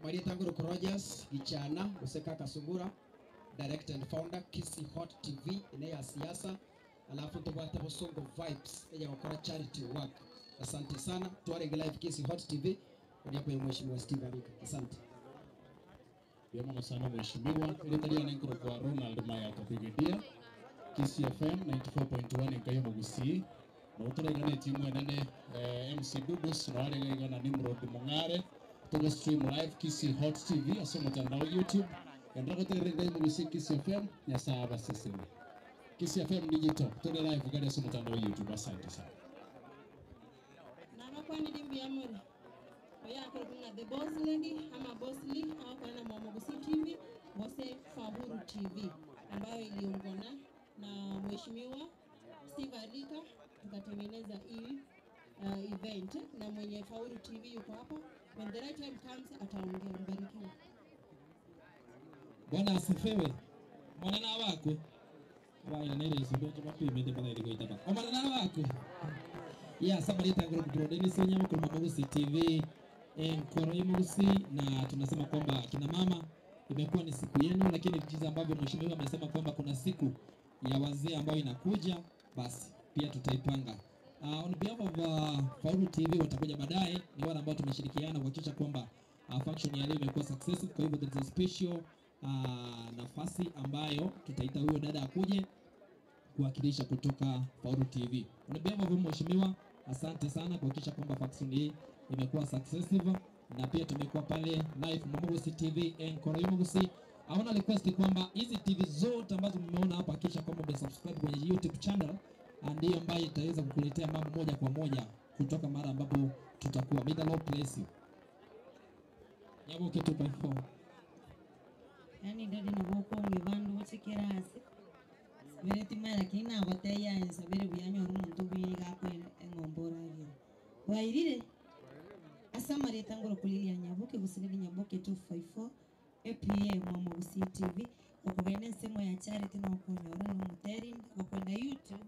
Maria Tanguru Rogers Gichana Useka Kasungura director and founder Kisi Hot TV ine ya siasa alafu tubate Bosongo Vibes ya wakora charity work. Asante sana tuare live Kisi Hot TV kwa mheshimiwa Steve Abika. Asante. Byamano sana mheshimiwa ile nenkuru kwa Ronald Maya Brigadier Kisi FM 94.1 nkayo mugusi na utorengane timu enene MC Dubus na wale ngana Nimrod Mungare. Tugo stream live Kisi Hot TV aso mtandao YouTube. Endapo terenga mugusi Kisi FM nyasaba seseme. Kisi FM digital tugo live gari aso mtandao YouTube. Asante sana. Na makwani dimbi amore. Oya kuna the boss lady ama boss lee au kuna Mwamugusi TV, Mose Fahuru TV ambayo iliungana na mheshimiwa Steve Arika tukatengeneza hii event na mwenye Fahuru TV yuko hapa. When the right time comes ataongea. Mbarikiwe. Bwana asifiwe. Mwana na wako. Bwana nere sibe chama pime bana ile goita ba. Mwana na wako. Yeah, somebody tangro bro Dennis Onyama kwa Mwamugusi TV Nkoro Mugusi, na tunasema kwamba kina mama imekuwa ni siku yenu, lakini jinsi ambavyo mheshimiwa amesema kwamba kuna siku ya wazee ambayo inakuja, basi pia tutaipanga. On behalf of Faulu TV watakuja baadaye, ni wale ambao tumeshirikiana kuhakikisha kwamba function ya leo imekuwa successful. Kwa hivyo there is a special nafasi ambayo tutaita huyo dada akuje kuwakilisha kutoka Faulu TV. On behalf of mheshimiwa, asante sana kuhakikisha kwamba function hii imekuwa successful, na pia tumekuwa pale live Mwamugusi TV Nkoro Mugusi. I want to request kwamba hizi TV zote ambazo mmeona hapa hakikisha kwamba umesubscribe kwenye YouTube channel, ndiyo ambayo itaweza kukuletea mambo moja kwa moja kutoka mara ambapo tutakuwa. May the Lord bless you. Nyaboke 2.4. Yani ndadi na boko ngibandu wochekerase. Bereti mara kina goteya ensabere buyanyo omuntu biga ko engombora byo. Wairire Asamari tangoro kulilia Nyaboke gusilili Nyaboke 254 APA Mwamugusi TV okugenda ensemo ya charity no okonyora no muteri okwenda YouTube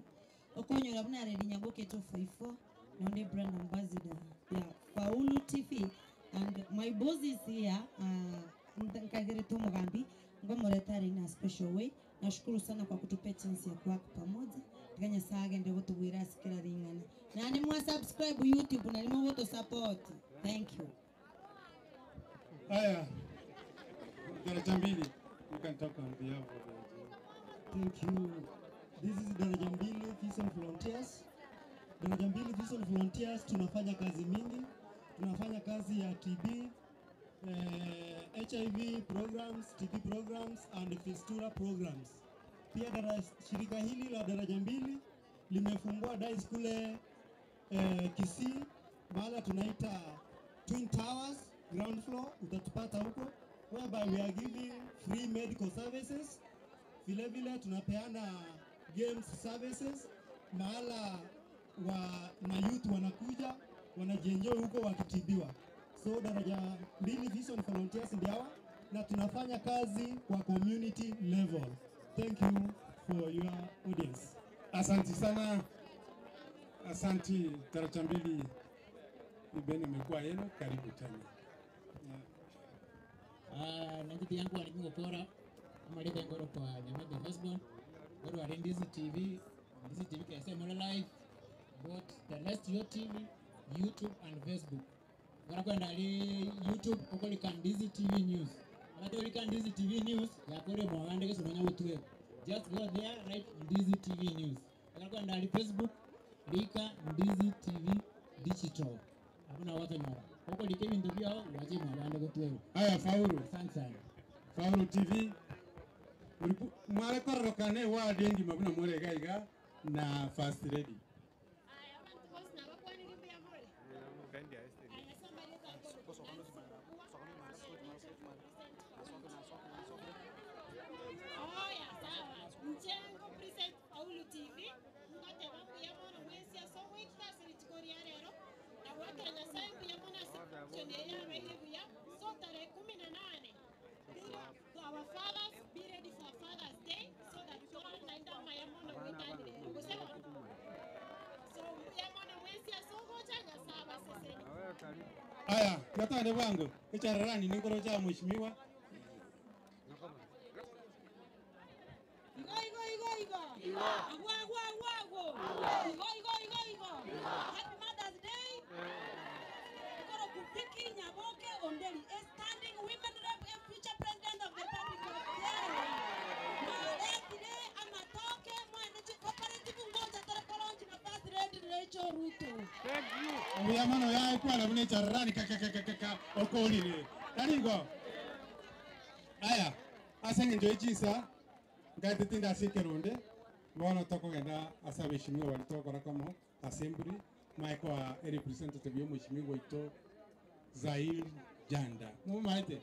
okonyora buna redi Nyaboke 254 nonde brand ambassador ya Faulu TV and my boss is here. Nkagere tu Mugambi ngomuretari na special way. Nashukuru sana kwa kutupea chance ya kuwa pamoja. Tikanya sage ndio tubwira sikira ringana. Na ni mwa subscribe YouTube na ni mwa woto support. Thank you. Haya. Daraja mbili. You can talk on behalf of the Thank you. This is Daraja Mbili Vision Volunteers. Daraja Mbili Vision Volunteers tunafanya kazi mingi. Tunafanya kazi ya TB, HIV programs, TB programs and fistula programs. Pia shirika hili la Daraja Mbili limefungua dais kule Kisii, mahala tunaita Twin Towers ground floor, utatupata huko, whereby we are giving free medical services. Vile vile tunapeana games services, mahala wa mayouth wanakuja wanajienjoy huko wakitibiwa. So Daraja Mbili Vision Volunteers ndio hawa, na tunafanya kazi kwa community level. Thank you for your audience. Asante sana. Asanti Daraja Mbili. Ibeni imekuwa yenu, karibu tena. Najiti yangu alimungo pora amaleta ngoro kwa Nyamebe Husband ngoro wa Ndizi TV, Ndizi TV KSM live, both Celestial TV, YouTube and Facebook. Ngoro kwenda ali YouTube okolika Ndizi TV News. Alato olika Ndizi TV News yakore mwawande kesononya utwe. Just go there, write Ndizi TV News. Ngoro kwenda ali Facebook lika Ndizi TV Digital. Hakuna watu nyora. Huko likemi ndio yao waje mwawande kutwe. Haya Faulu. Asante sana. Faulu TV. Mwale kororokane wa dengi mabuna mwale gaiga na First Lady. Oya sawa. Mchengo present Faulu TV. Ngote bangu ya mwana mwezi ya so week sasa lichikoria lero. Na watu nyasaye ya mwana sone ya wewe ya so tarehe 18. To our fathers, be ready for Father's Day so that all naenda mayamona wetandire. Kusema so yamona mwezi ya so gocha nyasaba seseni. Aya, yatande bwangu. Echararani ningoro cha mheshimiwa. Igo igo igo igo. Agwa agwa agwa agwa. Igo igo igo igo. Happy Mother's Day. Ikoro kupiki Nyaboke Onderi, a standing women rep and future president of the Republic of Kenya. Maletire amatoke mwana cooperative ngoja tarakolonji na First Lady Rachel Ruto. Thank you. Omuyamano yae kwala mune chararani kaka okolile. Taringo. Aya, asenge njo ichisa ngatitinda asikerunde bono tokogenda ase abeshimiwa bari togokora komo assembly maekwa representative yo mheshimiwa waito Zair Janda. Mumaite.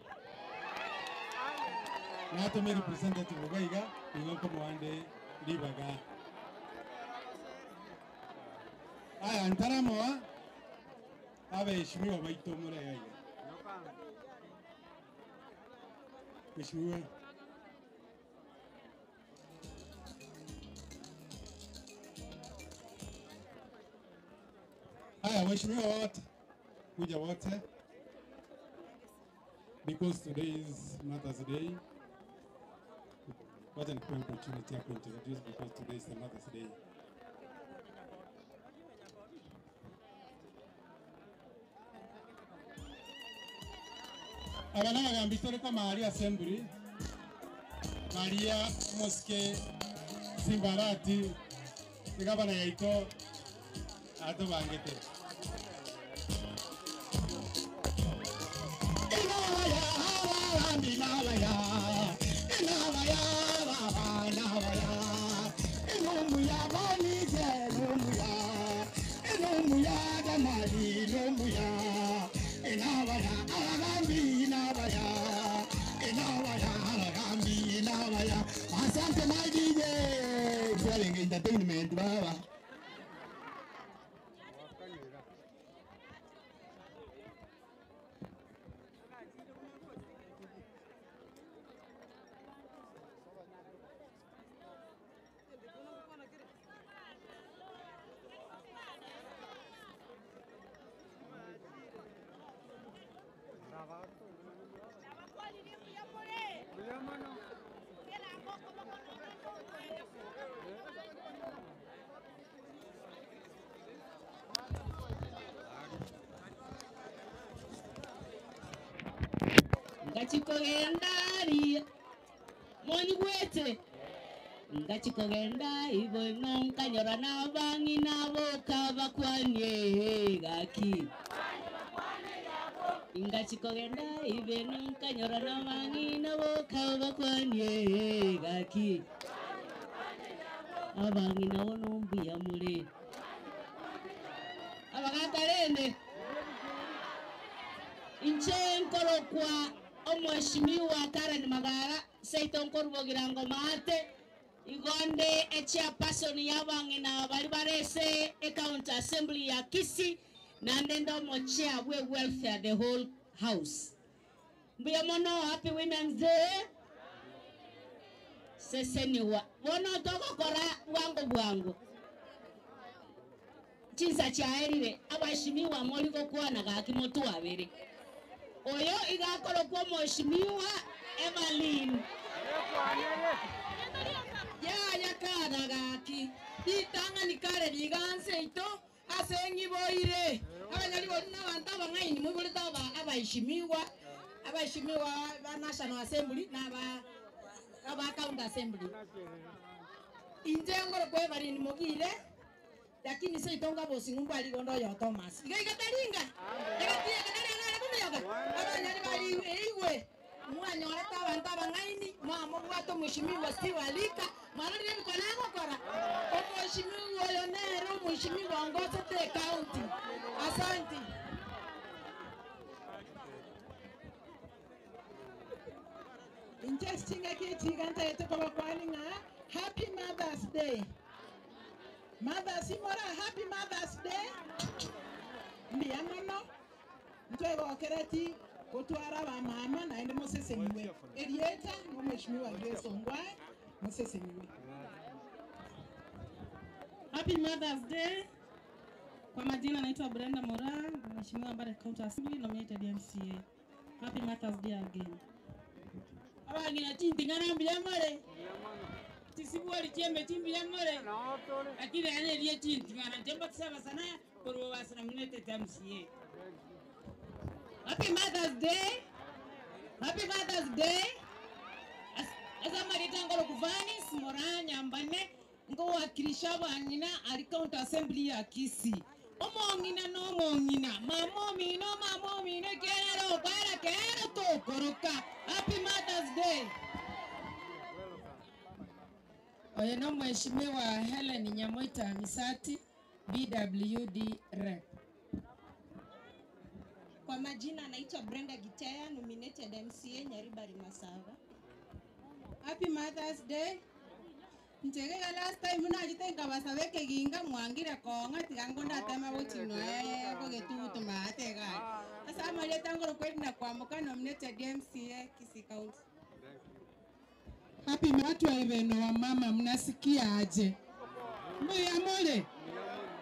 Natome representative gaiga igo komoande libaga. Aya ntaramoa abeshimiwa baito mure gaiga. Mheshimiwa Haya, waheshimiwa wote, kuja wote, because today is Mother's Day. Wacha nikupe opportunity ya kuintroduce because today is the Mother's Day. Abana bagambitore ko mahali assembly Maria Mosque Simbarati igabana yaito ato bangete. Asante my DJ. Entertainment baba. Ngachikogendari monyigwete ngachikogenda ibo nonkanyora nabangi nabo kabakwanye gaki ngachikogenda ibe nonkanyora nabangi nabo kabakwanye gaki abangi nabo nombuya mure abagatarende inche nkorokwa omweshimiwa Karen Magara seito nkorubogira ngoma ate igonde echairperson y'abang'ina bari barese County Assembly ya Kisii na ndendo mo chair we welfare the whole house. Mbuya mono happy Women's Day. Seseniwa bono togokora bwango bwango. Chinsa chaerire abashimiwa moli gokwana gaki motu abere. Oyo igakoro kwa mheshimiwa Evelyn. Ya yakana gaki. Ditanga nikare diganse ito asengi boire. Abanyali bona abantu abangaini mubuleta abaheshimiwa. Abaheshimiwa ba National Assembly na ba County Assembly. Inje ngoro kwa Evelyn mogire. Lakini sasa itonga bosi ngumba aligondo ya Thomas. Iga igataringa. Igatia kadari na kumiyoga. Abanyali bali eigwe. Mwanyoreta abantu abangaini mwamubwato mheshimiwa Steve Alika mwarire bikonago kora. Mheshimiwa Yonero mheshimiwa Ngoso te county. Asante. Interesting akiti ganta yetu kwa kwaninga Happy Mother's Day. Mother's Imora Happy Mother's Day. Mbiya mono ntwego kereti gutwara ba mama na ende moseseniwe. Erieta no mheshimiwa Grace Ongwae moseseniwe. Happy Mother's Day. Kwa majina naitwa Brenda Mora, mheshimiwa Mbare County Assembly nominated MCA. Happy Mother's Day again. Abangina chintingana mbiya more. Tisibwali chembe chimbiya more. Lakini ane rie chintingana chemba tsaba sana korwa basa nominated MCA. Happy Mother's Day. Happy Mother's Day. Azamarita ngoro kuvani simora nyambane ngo wakilisha bangina ali County Assembly ya Kisii. Omongina no mongina, mamomi no mamomi ne kero bara kero tokoroka. Happy Mother's Day. Oyo no mheshimiwa Helen Nyamoita Misati BWD Rep. Kwa majina naitwa Brenda Gitea, nominated MCA Nyaribari Masava. Happy Mother's Day. Nchegega last time unajitenga basabeke ginga mwangira konga tigangonda tema butino bogetutu maatega. Sasa amaleta ngoro kweli na kuamka nominated MCA Kisii County. Happy watu wa Ibeno wa mama mnasikia aje? Mbuya mole.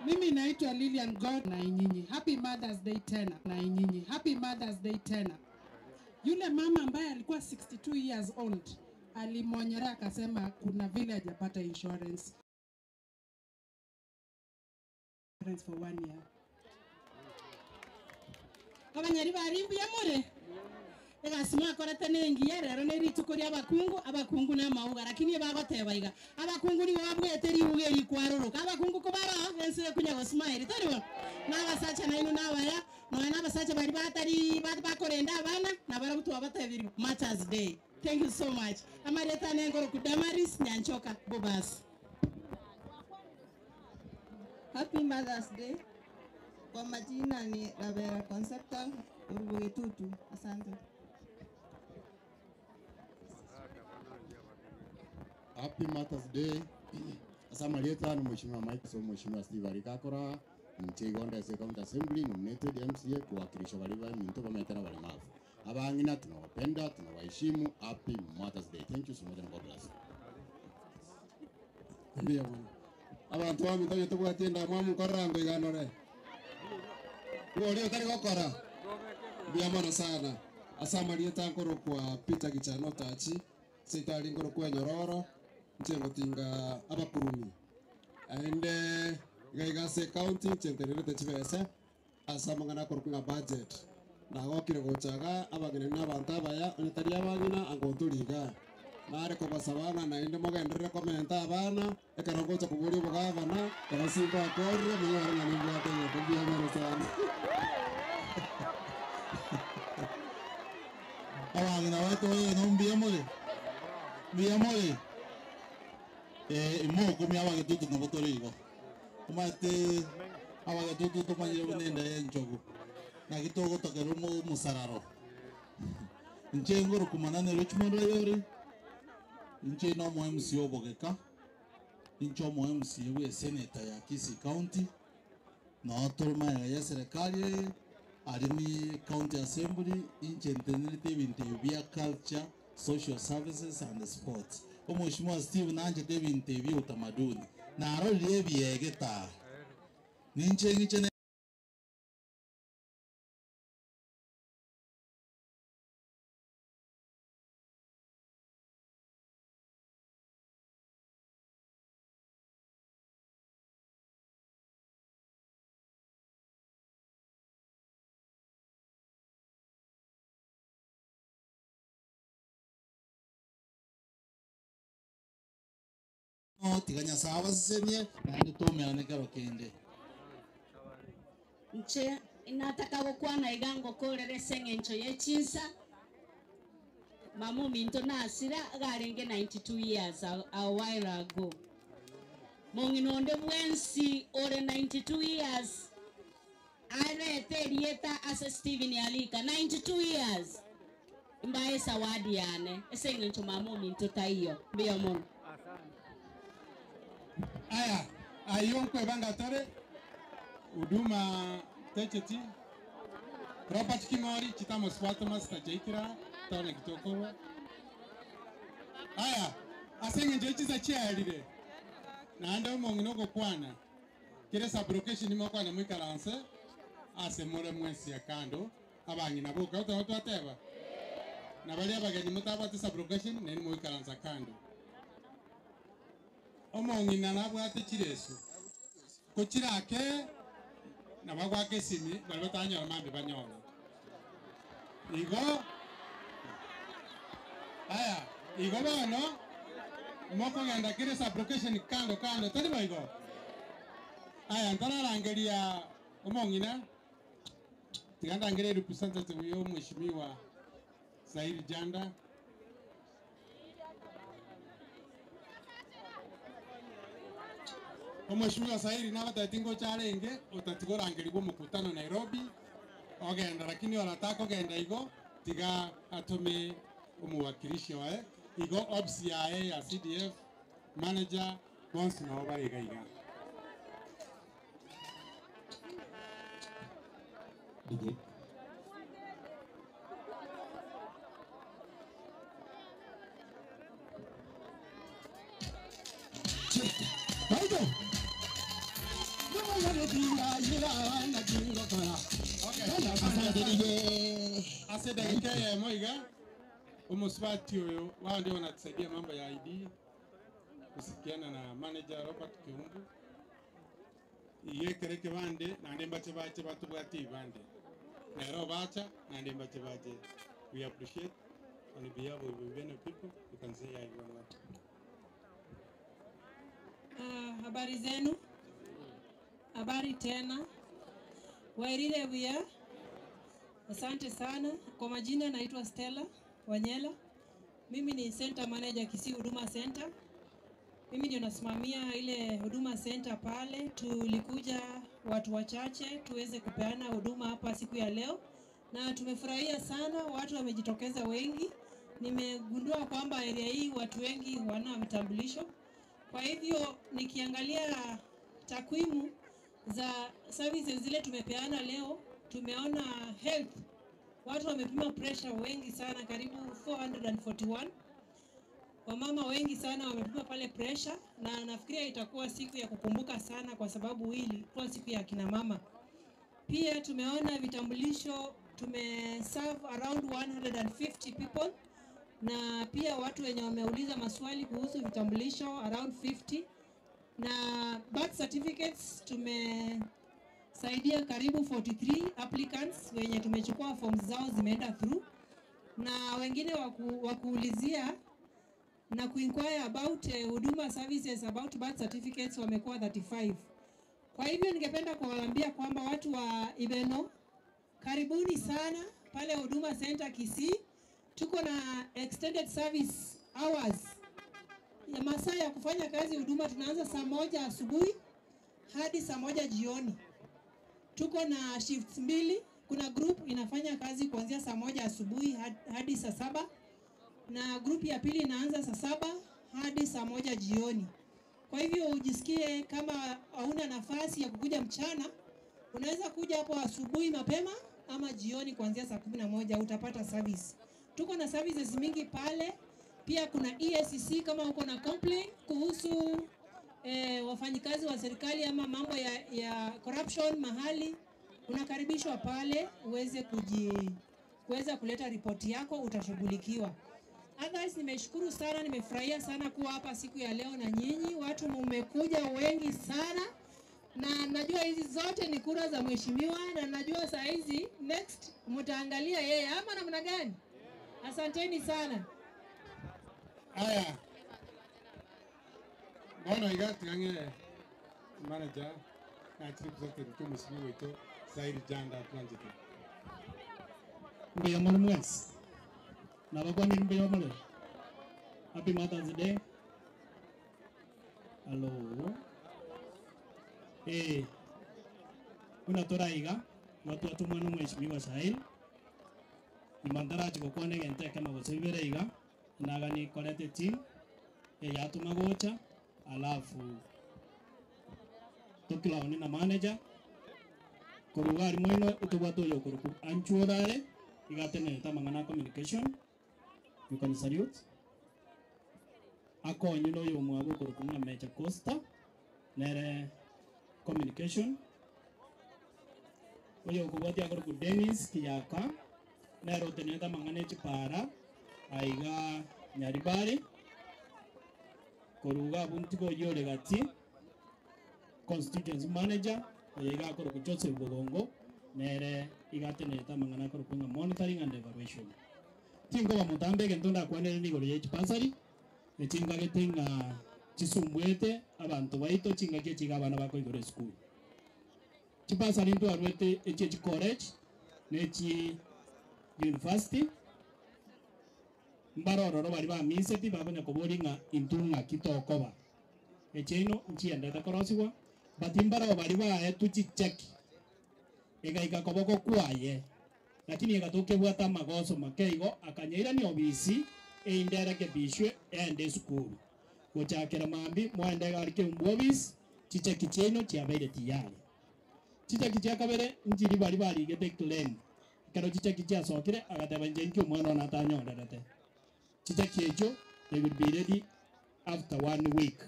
Mimi naitwa Lilian God na nyinyi. Happy Mother's Day tena na nyinyi. Happy Mother's Day tena. Yule mama ambaye alikuwa 62 years old alimwonyera akasema kuna vile hajapata insurance for 1 year. Abanyari bari mbuya more. Egasima korete nengiya rero nerituko rya abakungu abakungu na mauga lakini bagoteba iga abakungu ni babwete riuge rikwaroroka abakungu ko bara ensire kunya gosmile taribo nabasacha nainu nabaya noena abasacha bari batari bakorenda abana nabara batebiri Mother's Day. Thank you so much. Amareta nengoro kudamaris Nyanchoka Bobas. Happy Mother's Day. Kwa majina ni Ravera Concepta Urubugetutu. Asante. Happy Mother's Day. Asamalieta ni Mheshimiwa Mike so Mheshimiwa Steve Arikakora Mchegonda County Assembly nominated MCA kuwakilisha waliva minto pamoja na walemavu. Abangina tunawapenda, tunawaheshimu. Happy Mother's Day. Thank you so much and God bless. Ndiyo bwana. Abantu wa mito yetu bwatinda mwamu korango iganore. Uwo utari gokora. Ndiyo mwana sana. Asamalieta nkoro kwa Peter Gichano Tachi. Sitali nkoro kwa Nyororo. Njengo tinga abakurumi. Aende igaigase county chentererete chibese. Asamangana korukunga budget. Na gokire gochaga abageni n'abantu abaya onyetari abagina angotuliga nare kobasabana na inde mogenderere komenta abana ekarongocha kuburi obogavana karasimba akorire muyore na nimbwate yekobia mero sana. Abagina wetu no mbiyamore mbiyamore imoko miabagetutu nobotorigo omate abagetutu tumanyire bunenda enjogu na gitogo tokero musararo nche ngoro kumanane Richmond Rayori nche no mo MC obogeka nche mo MC we senator ya Kisii County No tore ya serikali arimi county assembly inchentenirite ebintu bya culture, social services and sports. Omheshimiwa Steve nanje ebintu bya utamaduni. Narorire ebyegeta. Ninche ngiche tiganya sawa sisemye nandi tumeane kero kende. Nche inataka gukwana igango korere seng'encho yechinsa mamu minto nasira garenge 92 years a while ago. Mong'inonde bwensi ore 92 years arete rieta ase Steven Alika 92 years mbae sawadi yane eseng'encho mamu minto taiyo mbiyo mono. Aya, ayo nkwebanga tore huduma techeti Robert Kingori chitamo swata master jaikira tone kitokorwa. Aya, asenge njechiza chialire naende omong'ina ogokwana kere sublocation mokwana mwikaranse ase more mwensi akando abang'ina boka otwateba na baria abageni mutabwate sublocation neni mwikaransa kando. Omong'ina nabwate chireso kochirake nabagwake esimi bari batanyora mambi banyora igo. Aya igo bono mokogenda kire sublocation kando kando tari boigo. Aya ntararangeria omong'ina tigandangere representative yo mheshimiwa Zairi Janda. Omheshimiwa Sairi nabatatingo charenge utatigorangerigwa mukutano Nairobi ogenda lakini wanataka ogenda igo tiga atome umuwakilishi wae igo ops yae ya CDF manager bonsi na obariga iga. DJ Ase dakika ya moiga umuswati huyo wao ndio wanatusaidia mambo ya ID kusikiana na manager Robert Kiumbu iyekereke bande na ndemba bache batubwati bande nero bacha na ndemba bache. We appreciate on behalf of the people you can say I want. Habari zenu. Habari tena. Wairire wia. Asante sana. Kwa majina naitwa Stella Wanyela. Mimi ni center manager Kisii Huduma Center. Mimi ndio nasimamia ile Huduma Center pale. Tulikuja watu wachache tuweze kupeana huduma hapa siku ya leo. Na tumefurahia sana, watu wamejitokeza wengi. Nimegundua kwamba area hii watu wengi wana vitambulisho. Kwa hivyo nikiangalia takwimu za services zile tumepeana leo, tumeona health watu wamepima pressure wengi sana, karibu 441. Wamama wengi sana wamepima pale pressure, na nafikiria itakuwa siku ya kukumbuka sana kwa sababu hii ilikuwa siku ya kina mama. Pia tumeona vitambulisho, tumeserve around 150 people, na pia watu wenye wameuliza maswali kuhusu vitambulisho around 50, na birth certificates tumesaidia karibu 43 applicants wenye tumechukua forms zao zimeenda through, na wengine wakuulizia na kuinquire about huduma services about birth certificates wamekuwa 35. Kwa hivyo ningependa kuwaambia kwamba watu wa Ibeno, karibuni sana pale Huduma Center Kisii. Tuko na extended service hours ya masaa ya kufanya kazi huduma. Tunaanza saa 1 asubuhi hadi saa 1 jioni. Tuko na shifts 2. Kuna group inafanya kazi kuanzia saa 1 asubuhi hadi saa 7, na group ya pili inaanza saa 7 hadi saa 1 jioni. Kwa hivyo ujisikie kama hauna nafasi ya kukuja mchana, Unaweza kuja hapo asubuhi mapema ama jioni kuanzia saa 11 utapata service. Tuko na services mingi pale. Pia kuna EACC kama uko na complaint kuhusu wafanyikazi wa serikali ama mambo ya corruption mahali, unakaribishwa pale uweze kuweza kuleta ripoti yako, utashughulikiwa. Otherwise, nimeshukuru sana, nimefurahia sana kuwa hapa siku ya leo na nyinyi. Watu mmekuja wengi sana, na najua hizi zote ni kura za mheshimiwa, na najua saa hizi next mtaangalia yeye ama namna gani. Asanteni sana. Aya. Bono igatigange manager na chief executive tu mheshimiwa wetu Said Janda Atlantic. Mbeya mwana mwes. Na bakwa ni mbeya mwana. Happy Mother's Day. Hello. Una toraiga watu watu mwana mheshimiwa Said. Imandara chikokwane gente kama gosibere iga naga ni korete team yatuma gocha alafu tukilaoni na manager korugari moino utubwato yo koruku anchuodare igatene tamangana communication you can salute akonyu no yo mwago koruku na Mecha Costa nere communication oyo kubwatia koruku Dennis Kiyaka nero teneta mangane chipara aiga Nyaribari koruga buntigo yore gati constituency manager oyiga koruku Joseph Bogongo nere igateneta mangana koruku nga monitoring and evaluation tingo bamutambe gentunda kwanere nigoro ye chipasari echinga getenga chisumbwete abantu baito chinga ke abana bako igoro school chipasari ndo arwete eche chi college nechi university mbarororo bari bamiseti bakonya koboringa intunga kitokoba echeno nchiendete korosiwa but mbaro bari baetu chicheki egaika koboko kwaye lakini egatuke bwata magoso makeigo akanyaira ni obisi eindera kebishwe ende sukuru gochakera mambi mwende garike mbobis chicheki cheno chiabeire tiyari chicheki chiakabere njiri bari barigete claim kero chicheki chiasokire agateba nje nkio mwana ona atanyorerete chicheki echo they will be ready after 1 week.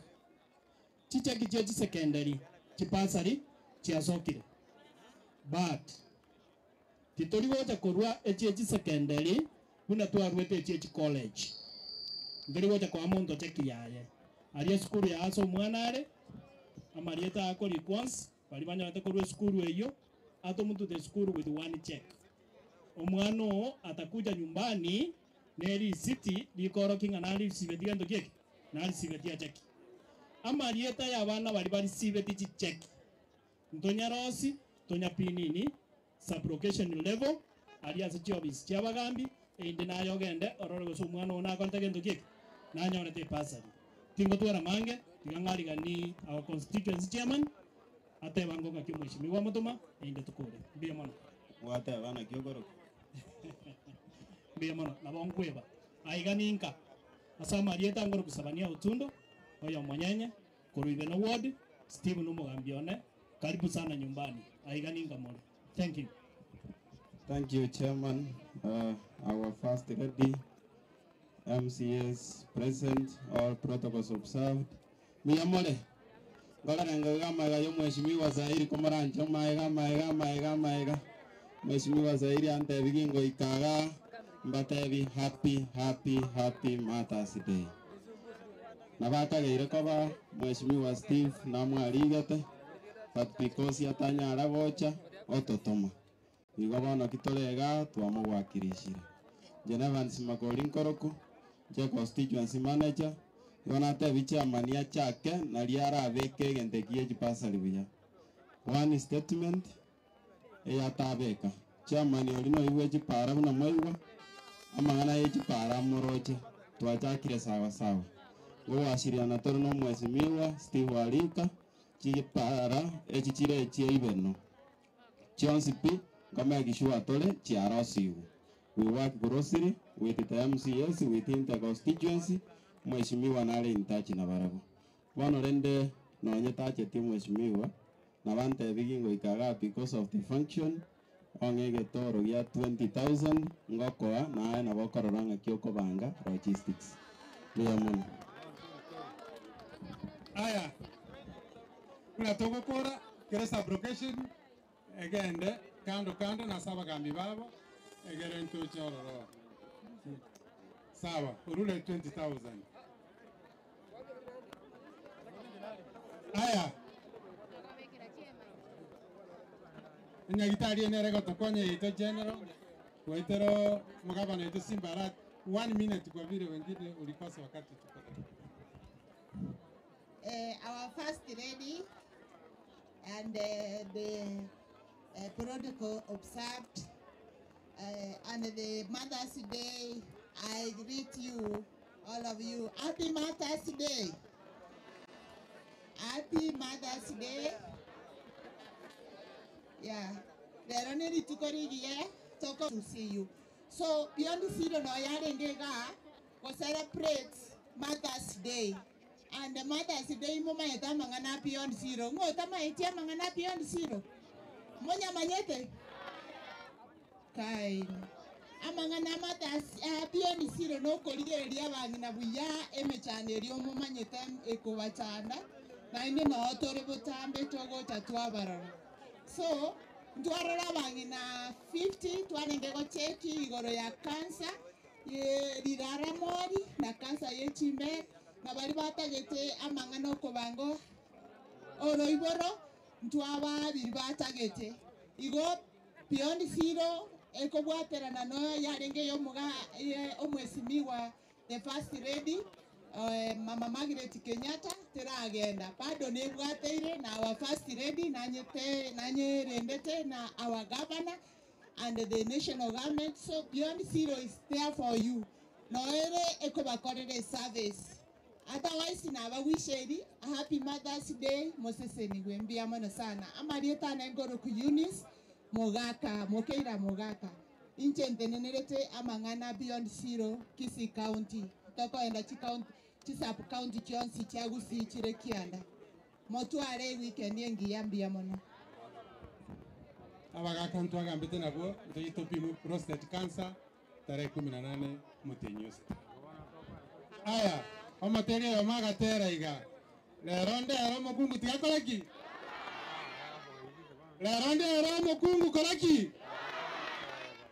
Chicheki chechi secondary chipasari chiasokire but titorigocha korwa echechi secondary buna twarwete echechi college ndirigocha kwa muntu cheki yaye aria sukuru ya aso mwana are amarieta ako requires bari banyorete korwa sukuru eyo ato muntu the sukuru with one check omwana o atakuja nyumbani neri city likoro kinga nali sibeti gento kieki nali sibeti ya cheki amarieta ya bana bari bari sibeti cheki ntonyarosi tonyapinini sublocation level aria ase chiobisi chiabagambi ende nayo gende orore gose omwana one akorete gento kieki nanyorete pasari tingo twara mange tigang'arigani our constituency chairman ateba ngoka ki mheshimiwa mutuma ende tukure mbia mono gwateba nakio koroku mbia mono nabo nkweba aiga ninka ase amarieta ngoro kusabania utundo oyo mwenyenye koruibe no ward Steve numugambi one karibu sana nyumbani aiga ninka more. Thank you. Thank you, Chairman. Our first lady, MCS present, all protocols observed. Miyamole, ngora gama yo mheshimiwa Zairi komorancho maega maega maega maega. Mheshimiwa Zairi antebi ikaga mbatebi happy happy happy Mother's Day. Nabakageire koba mheshimiwa Steve namwarigete but because yatanyara gocha ototoma. Igo bono kitorega twamugwakirishire. Genevans Makori Nkoroku, je constituency manager, yona tebi chairman ya chake na riara abeke gentekie chipasari buya. One statement eyatabeka. Chairman orino iwe chipara buna mwaigwa amang'ana ye chipara moroche twachakire sawa sawa. Gowashiriana toro no mheshimiwa Steve Warika chipara echichire chie ibeno. Chionsi pi kama gishua tole chiarosigu. We work closely with the MCS within the constituency. Mheshimiwa nale in touch na barabo. Bono rende nonye tacheti mheshimiwa Na bante goikaga because of the function ong'ege toro gia 20,000 ngokoa naye nabo korora ng'aki okobanga logistics. Mbuya mono. Aya, kuna togokora kere sublocation egende kando kando na saba gambi babo egere ntochororo. Sawa, urule 20,000. Aya, nyagitari enere gotokonya ito general waitero mugabana ito Simba 1 minute kwa vile wengine ulikosa wakati tuko. Our first lady and the protocol observed and the Mother's Day, I greet you, all of you. Happy Mother's Day. Happy Mother's Day. Yeah. Lero ni rituko rigiye toko to see you. So beyond zero no yarengega go celebrate Mother's Day. And the Mother's Day mumayeta mangana beyond zero. Ngota mayetia mangana beyond zero. Monya manyete. Kai. Amangana Mother's beyond zero no korigereria bangina buya emechane rio mumanyete ekobachanda. Na ine no tore botambe togocha twabarora. So ntwarora bangina 50 twarenge gocheki igoro ya cancer ye riraramori na cancer ye chimbe na bari batagete amang'ana okobango oroiboro ntwaba biri batagete igo beyond zero ekobwaterana no yarenge yomuga omwesimiwa the first lady Mama Margaret Kenyatta teragenda bado nebwateire na our first lady nanyete nanyerendete na our governor and the national government. So beyond zero is there for you noere ekobakorere service. Otherwise nabawisheri happy Mother's Day moseseni gwembia mono sana amarieta nengoro ku Eunice Mogaka Mokeira Mogaka inche ntenenerete amang'ana beyond zero Kisii County tokoenda chi county chi sub county chionsi chiagusi chire kianda motware weekend engiya mbia mono abagaka ntwagambete nabo ntogitopimwe prostate cancer tarehe 18 mutenyusi. Aya omateria omagatera iga lero ndero mukungu tigakoraki lero ndero mukungu koraki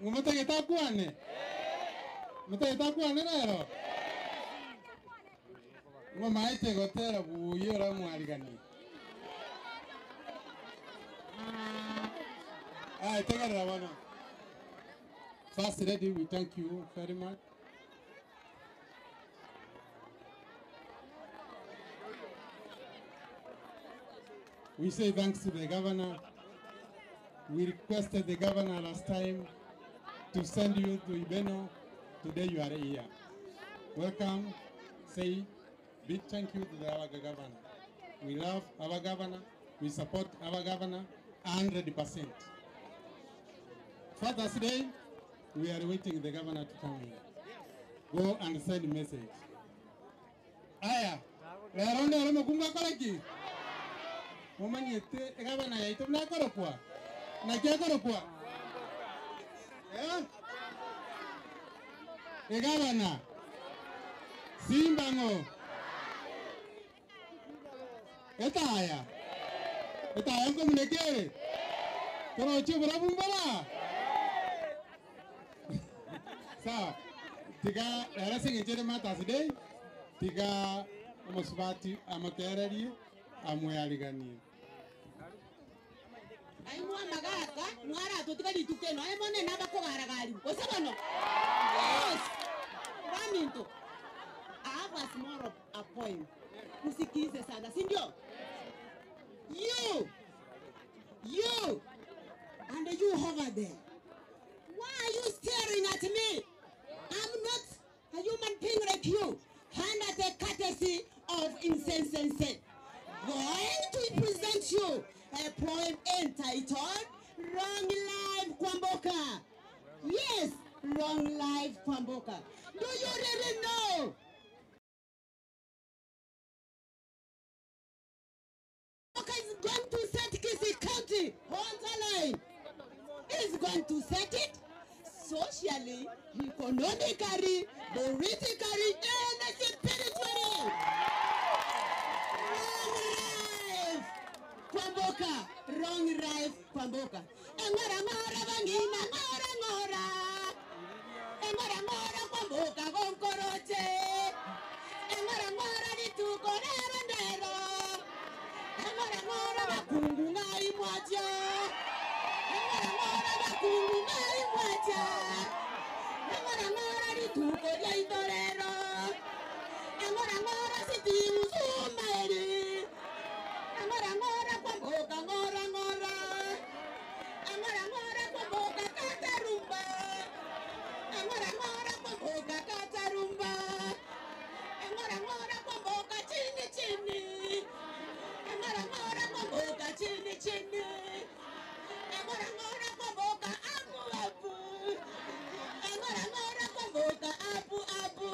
ngumutegeta kwane mutegeta kwane lero ngomaite gotera buyora mwarigani. Ay tegerera bana. First lady, we thank you very much. We say thanks to the governor. We requested the governor last time to send you to Ibeno. Today you are here. Welcome. Say big thank you to our governor. We love our governor. We support our governor 100%. Father's Day, we are waiting the governor to come here. Go and send message. Aya, lero ndero mukunga koraki. Mumanyete egabana yaito mnakorokwa. Na kiakorokwa. Eh? Egabana. Simba ngo. Etaya. Etaya nkomunekere. Toro chibura bumbala. Sawa. Tiga era singechere Mother's Day. Tiga omusubati amatererie amweariganie. Aimwa magaka mwara tutika litukeno aimone naba kogaragari osabano. Yes. Raminto. I have a small a poem. Usikize sana, si ndio? You and you over there. Why are you staring at me? I'm not a human being like you. Under the courtesy of insensitivity. Going to present you a poem entitled Long Life Kwamboka. Yes, Long Life Kwamboka. Do you really know? Kwamboka is going to set Kisii. to set it socially, economically, politically, and spiritually. Long life, Kwamboka. Long life, Kwamboka. Engora ngora bangina ngora ngora. Engora ngora Kwamboka gonkoroche. Engora ngora dituko rero ndero. Engora ngora bakungu ngai mwacha. Engora ngora bakungu ngai mwacha. Engora ngora dituko rya itorero. Engora ngora siti musumaeri. Engora ngora Kwamboka ngora ngora. Engora ngora Kwamboka katarumba. Engora ngora Kwamboka katarumba. Engora ngora Kwamboka chini chini. Engora ngora Kwamboka chini chini. Engora ngora Kwamboka apu apu. Engora ngora Kwamboka apu apu.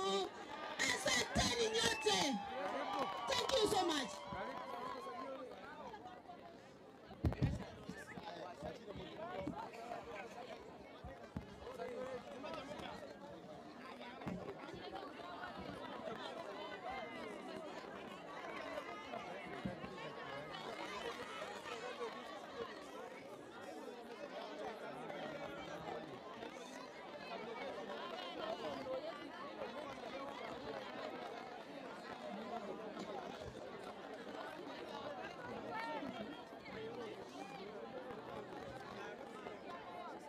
Asanteni nyote. Thank you so much.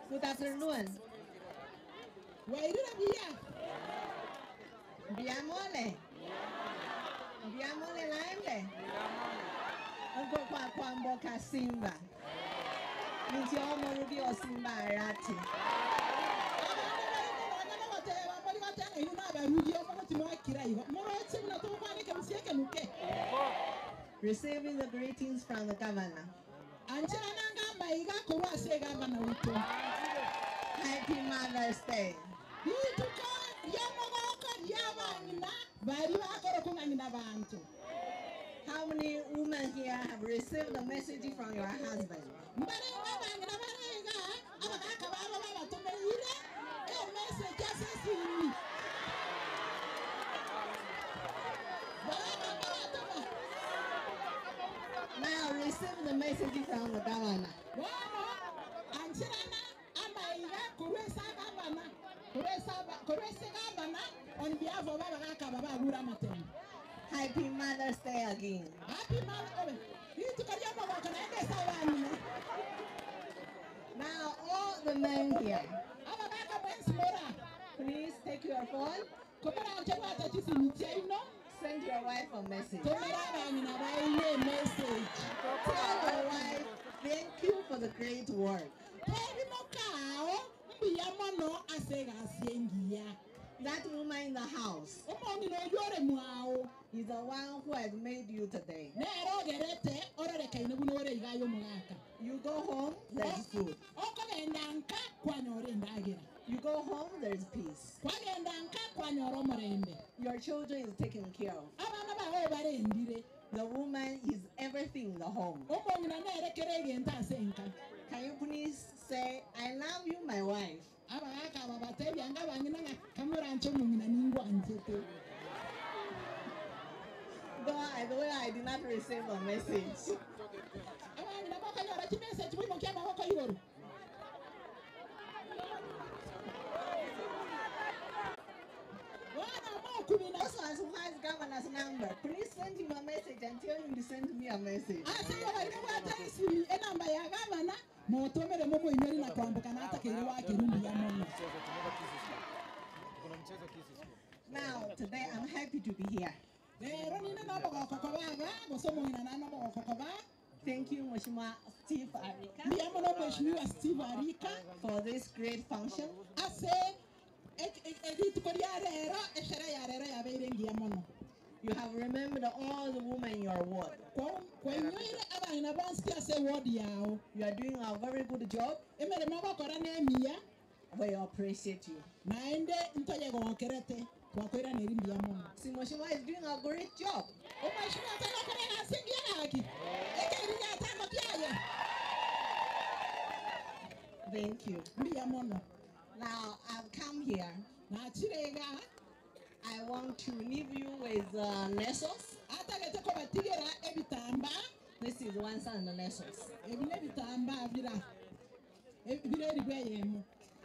Good afternoon. Wairira bia. Biamole. Biamole laembe. Unko kwa Kwamboka Simba. Nitio morugi o Simba arati. Receiving the greetings from the governor. Happy Mother's Day. How many women here have received a message from your husband? Now receive the message from the governor. Happy Mother's Day again. Happy Mother's Day. Now all the men here, please take your phone. Send your wife a message. Tell your wife, thank you for the great work. That woman in the house is the one who has made you today. You go home, there's food. You go home, there's peace. Your children is taken care of. The woman is everything in the home. Can you please say, I love you, my wife? Though I did not receive a message. Also, as who has governor's number, please send him a message and tell him to send me a message. Now, today I'm happy to be here. Thank you, Mheshimiwa Steve Arika, for this great function. You have remembered all the women in your ward. You are doing a very good job. We appreciate you. See, Mheshimiwa is doing a great job. Thank you. Now I've come here. I want to leave you with lesos. This is one side of the lesos.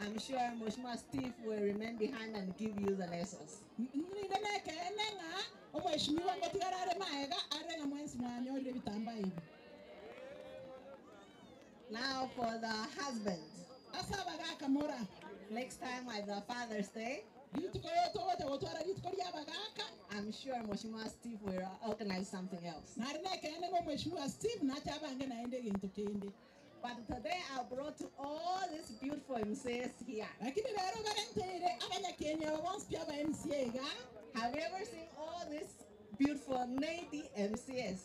I'm sure Mheshimiwa Steve will remain behind and give you the lesos. Now for the husband. Next time at the Father's Day, I'm sure Mheshimiwa Steve will organize something else. But today I brought all these beautiful MCs here. Have you ever seen all these beautiful lady MCs?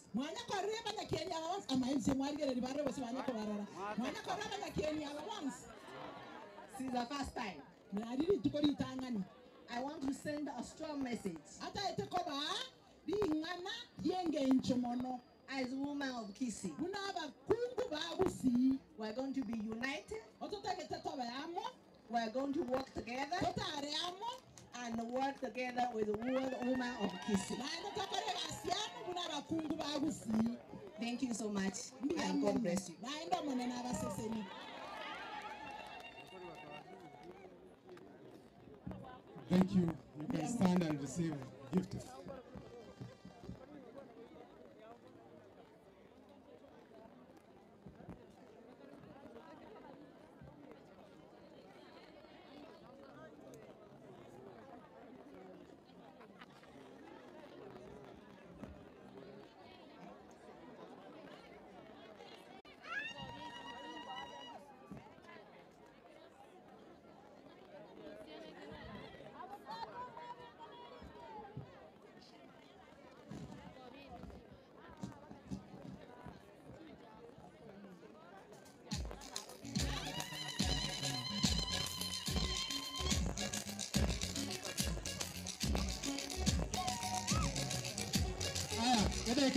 This is the first time. I want to send a strong message. As women of Kisii, we are going to be united. We are going to work together and work together with the world women of Kisii. Thank you so much, and God bless you. Thank you. You can stand and receive gifts.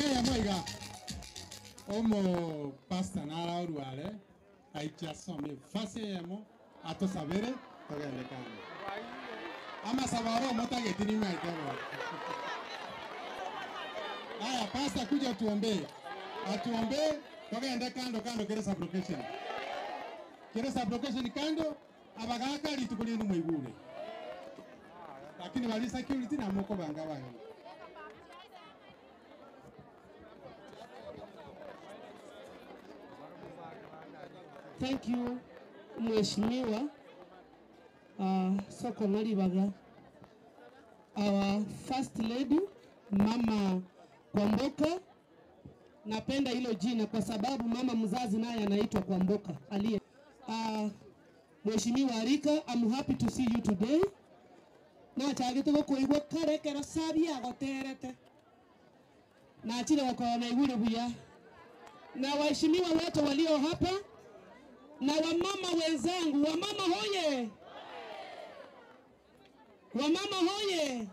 Kaya omo pasta nara oruale aichasome fase ato sabere togendekana ama sabaro motageti maitego. Aya pasta kuja tuombe atuombe togende kando kando kere sublocation kando abagaka litukulinu mwigure lakini bali security na moko banga bangi. Thank you, Mheshimiwa Soko Naribaga. Our First Lady, Mama Kwamboka. Napenda hilo jina kwa sababu mama mzazi naye anaitwa Kwamboka. Aliye. Mheshimiwa Arika, I'm happy to see you today. Na chagete gokoigwa karekera sabia goterete. Na chile wakona igure buya. Na waheshimiwa wote walio hapa na wamama wenzangu, wamama hoye! Wamama hoye!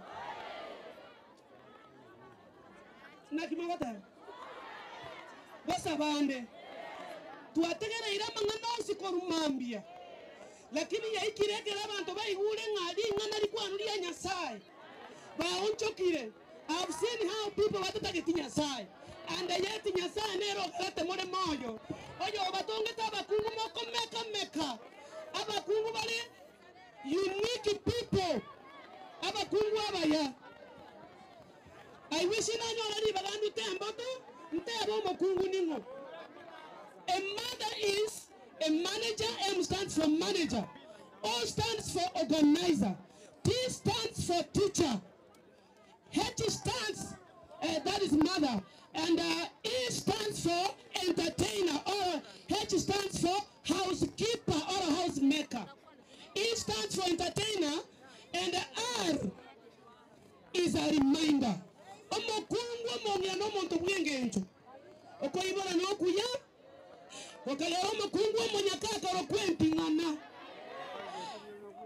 Na kimagota. Basabande. Tuategera irama nganosi korumambia. Lakini yaikiregera abantu baigure ng'ali ng'ana likwanulia Nyasaye. Baonchokire. I've seen how people watatageti Nyasaye. And yet Nyasaye nero kate more moyo. Oyo batongeta abakungu moko meka meka. Abakungu bali unique people. Abakungu abaya. I wish nanyo already bagandu temboto ntebo mokungu ningo. A mother is a manager. M stands for manager. O stands for organizer. T stands for teacher. H stands, that is mother. And E stands for entertainer, or H stands for housekeeper or housemaker. E stands for entertainer, and R is a reminder. Omokungu omong'ina n'omuntu bw'engencho. Okoibora n'okuya, okalera omokungu omonyakakaro kwemping'ana.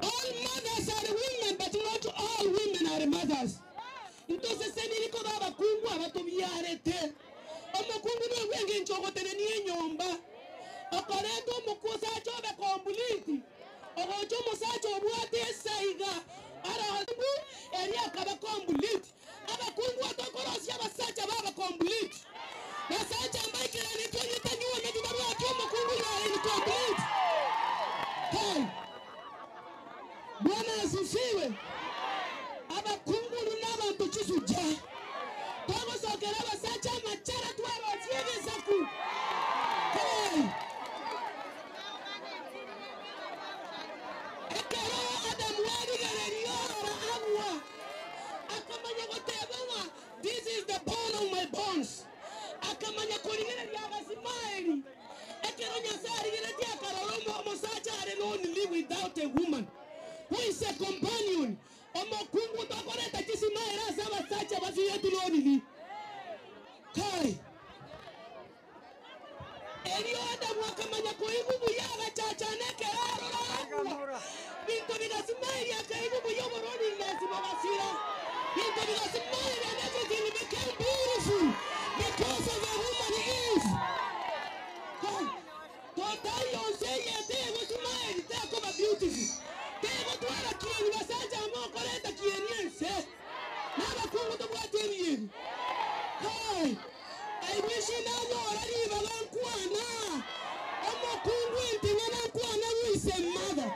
All mothers are women, but not all women are mothers. Entonces seniriko babakungu abatubyarete. Omukungu n'obwenge nchogotere ni enyomba. Okoreta omukusa achobe kombuli Ogocho musacha obwate esaiga arabu eri akaba complete. Abakungu atokorosia abasacha baba complete. Basacha ambaikirani twenyitanyuwa metubarwaki omukungu yare ni complete. Hey. Bwana asifiwe. Abakungu n'abantu chisuja. Twagosokera abasacha amachara twarosie egesaku. Hey. Ekero Adamu warigererio agwa. Akamanya gotebang'a this is the bone of my bones. Akamanya kurigereria agasimaeli. Ekero Nyasaye arigeretie akarora omosacha are lonely without a woman who is a companion. Omokungu tokoreta chisimaeli ase abasacha basiyetu lonely. Kai. Elio Adamu akamanya koigubu yagachachane kerarora agwa. Bintu bigasimaeli akaigubu yoboroni lazima basira. Bintu bigasimaeli and everything became beautiful because of the woman Eve. Totayo nseye tego simaeli tego ba beautiful. Tego twara kieni basacha amokoreta kieni ense. N'abakungu tobwate ebiyeni. Kai. I wish nanyora riba bankwana. Omukungu entingana nkwana who is a mother.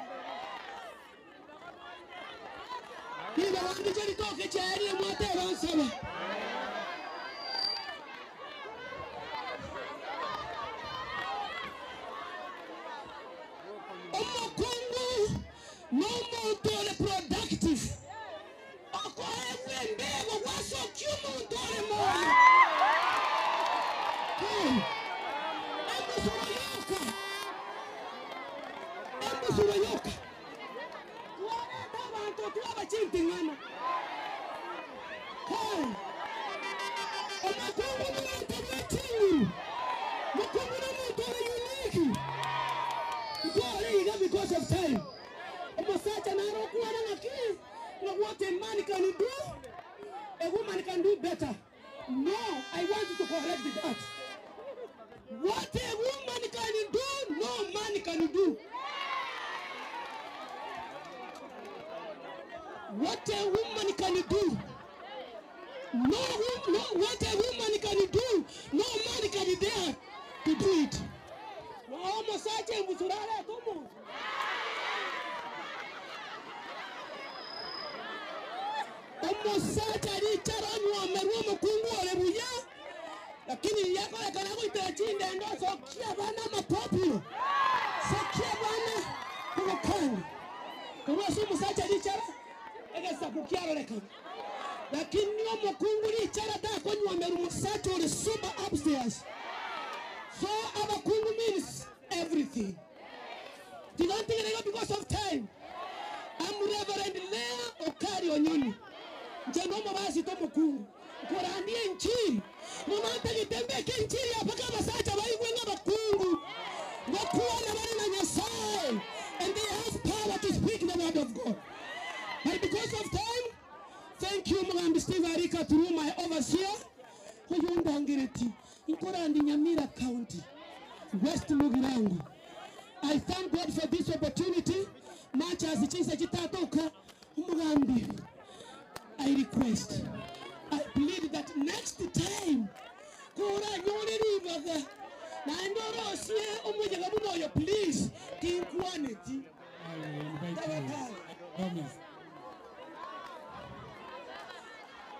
Riba bambije litoke kyali mwate bansaba. Omukungu n'omuntu ori productive. Okohebwa embego gwasokya omuntu ori moyo. Embusuro yoka. Embusuro yoka. Twareta abantu twabachintingana. Hey. Omukungu n'omuntu bw'ekingu. Mukungu n'omuntu ori unique. Nkore because of time. Omusacha narokuwana ngaki. What a man can do, a woman can do better. No, I want you to correct that. What a woman can do, no man can do. What a woman can do, no, what a woman can do, no man can dare to do it. Omusacha mbusurare tomo. Omusacha aricaranywa merwo mukungu aleluya. Lakini yakorekana gwitira chindendo sokia bana mapopio. Sokia bana kubukanga. Kurwasi omusacha aricara egesaku kyaroreka. Lakini omukungu ricara takonywa meru musacha ori sober upstairs. So abakungu means everything. Tigantigerego because of time. I'm Reverend Leah Okari Onyoni. Njenomo basi to mukungu. Nkorandie nchiri. Munante gitembeke nchiri apaka abasacha baigwe ng'abakungu. Ngokuona bari na Nyasaye. And they have power to speak the word of God. But because of time, thank you Mugambi Steve Arika through my overseer. Huyundangireti. Nkorandi Nyamira County, West Mugirango. I thank God for this opportunity. Much as chisa chitatoka Mugambi. I request, I plead that next time, kura nyore ribaga, na ndorosie omujega bunoyo please, tinkwaneti.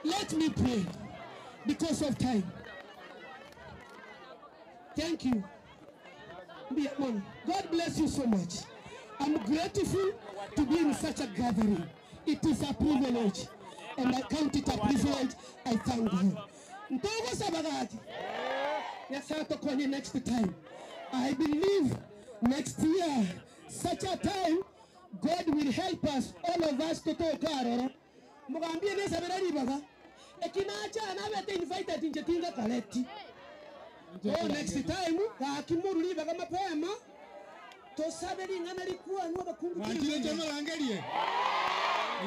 Let me pray because of time. Thank you. God bless you so much. I'm grateful to be in such a gathering. It is a privilege. And I count it a privilege. I thank you. Ntogo sabagati. Nyasaye tokonye next time. I believe next year, such a time, God will help us, all of us, to talk. Mugambie nesabera ribaga. Ekinacha anabete invited njetinga kaleti. Oh, next time, kakimuru ribaga mapema. Tosaberi ngana likuwa nuwa bakungu. Wanjire njemurangerie.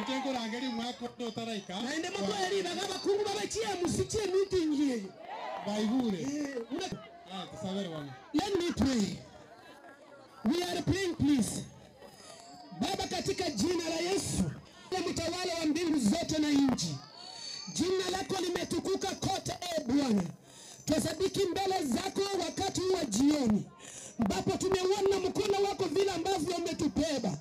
Njengorangerie mwako totaraika. Naende mutweri baga bakungu babachia musichie meeting here. Baigure. Ah, tusabere wana. Let me pray. We are praying, please. katika jina la Yesu, mtawala wa mbingu zote na nchi, jina lako limetukuka kote. E Bwana, twasadiki mbele zako wakati wa jioni, ambapo tumeuona mkono wako vile ambavyo umetubeba.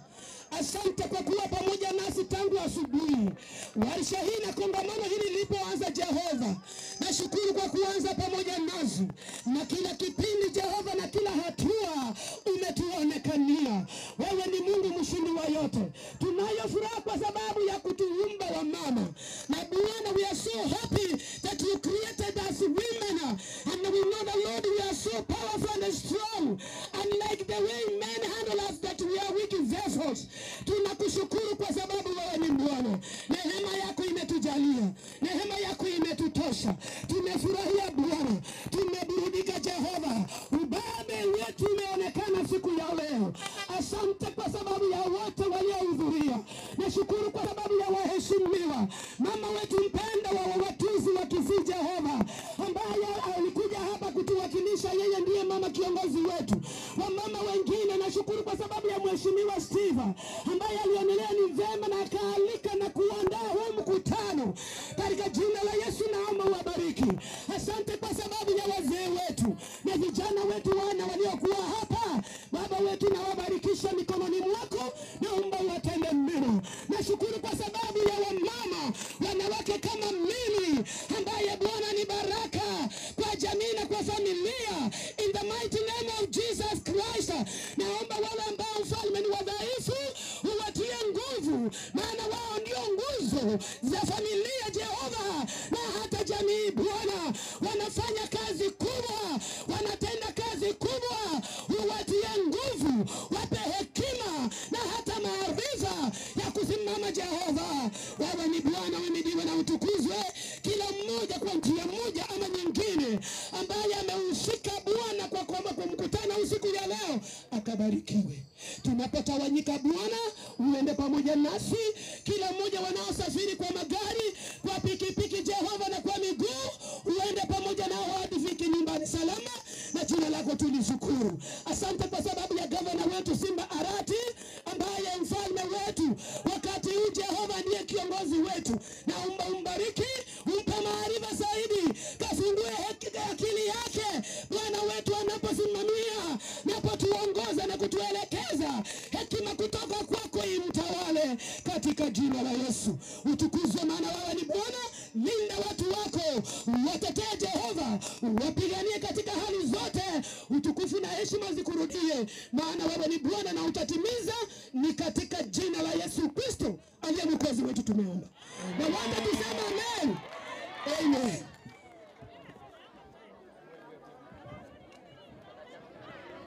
Asante kwa kuwa pamoja nasi tangu asubuhi. Warsha hii na kongamano hili lilipoanza, Jehova, nashukuru kwa kuanza pamoja nasi, na kila kipindi Jehova, na kila hatua umetuonekania. Wewe ni Mungu mshindi wa yote. Tunayo furaha kwa sababu ya kutuumba wa mama. Na Bwana, we are so happy that you created us women, and we know the Lord, we are so powerful and strong. Unlike the way men handle us, that we are weak vessels. Tunakushukuru kwa sababu wewe ni Bwana. Neema yako imetujalia, neema yako imetutosha. Tumefurahia Bwana, tumeburudika Jehova. Ubabe wetu umeonekana siku ya leo. Asante kwa sababu ya wote waliohudhuria. Nashukuru kwa sababu ya waheshimiwa, mama wetu mpenda wa watuzi wa Kisii Jehova, ambaye alikuja hapa kutuwakilisha. Yeye ndiye mama kiongozi wetu. Wamama wengine, nashukuru kwa sababu ya mheshimiwa Steve, ambaye alionelea ni vema na akaalika na kuandaa huu mkutano. Katika jina la Yesu naomba uwabariki. Asante kwa sababu ya wazee wetu na vijana wetu wana waliokuwa hapa. Baba wetu, nawabarikisha mikononi mwako, naomba uwatende mema. Nashukuru kwa sababu ya wamama, wanawake kama mimi, ambaye Bwana ni baraka kwa jamii na kwa familia. In the mighty name of Jesus Christ, naomba wale ambao mfalme ni wadhaifu uwatie nguvu, maana wao ndio nguzo za familia Jehova na hata jamii. Bwana, wanafanya kazi kubwa, wanatenda kazi kubwa. Uwatie nguvu, wape hekima na hata maarifa ya kusimama Jehova. Wewe ni Bwana, uhimidiwe na utukuzwe. Kila mmoja kwa njia moja ama nyingine ambaye amehusika Bwana kwa kwamba kwa mkutano usiku ya leo akabarikiwe. Tunapotawanyika Bwana, uende pamoja nasi. Kila mmoja wanaosafiri kwa magari, kwa pikipiki Jehova, na kwa miguu, uende pamoja nao hadi fiki nyumbani salama, na jina lako tulishukuru. Asante kwa sababu ya gavana wetu Simba Arati, ambaye mfalme wetu wakati huu Jehova ndiye kiongozi wetu. Naomba umbariki, umpe maarifa zaidi, kafungue akili yake Bwana wetu anaposimamia, napotuongoza na kutuelekeza. Hekima kutoka kwako imtawale katika jina la Yesu. Utukuzwe, maana wewe ni Bwana. Linda watu wako, watetee Jehova, wapiganie katika hali zote. Utukufu na heshima zikurudie, maana wewe ni Bwana na utatimiza. Ni katika jina la Yesu Kristo aliye Mwokozi wetu tumeomba, na wote tuseme amen. Amen.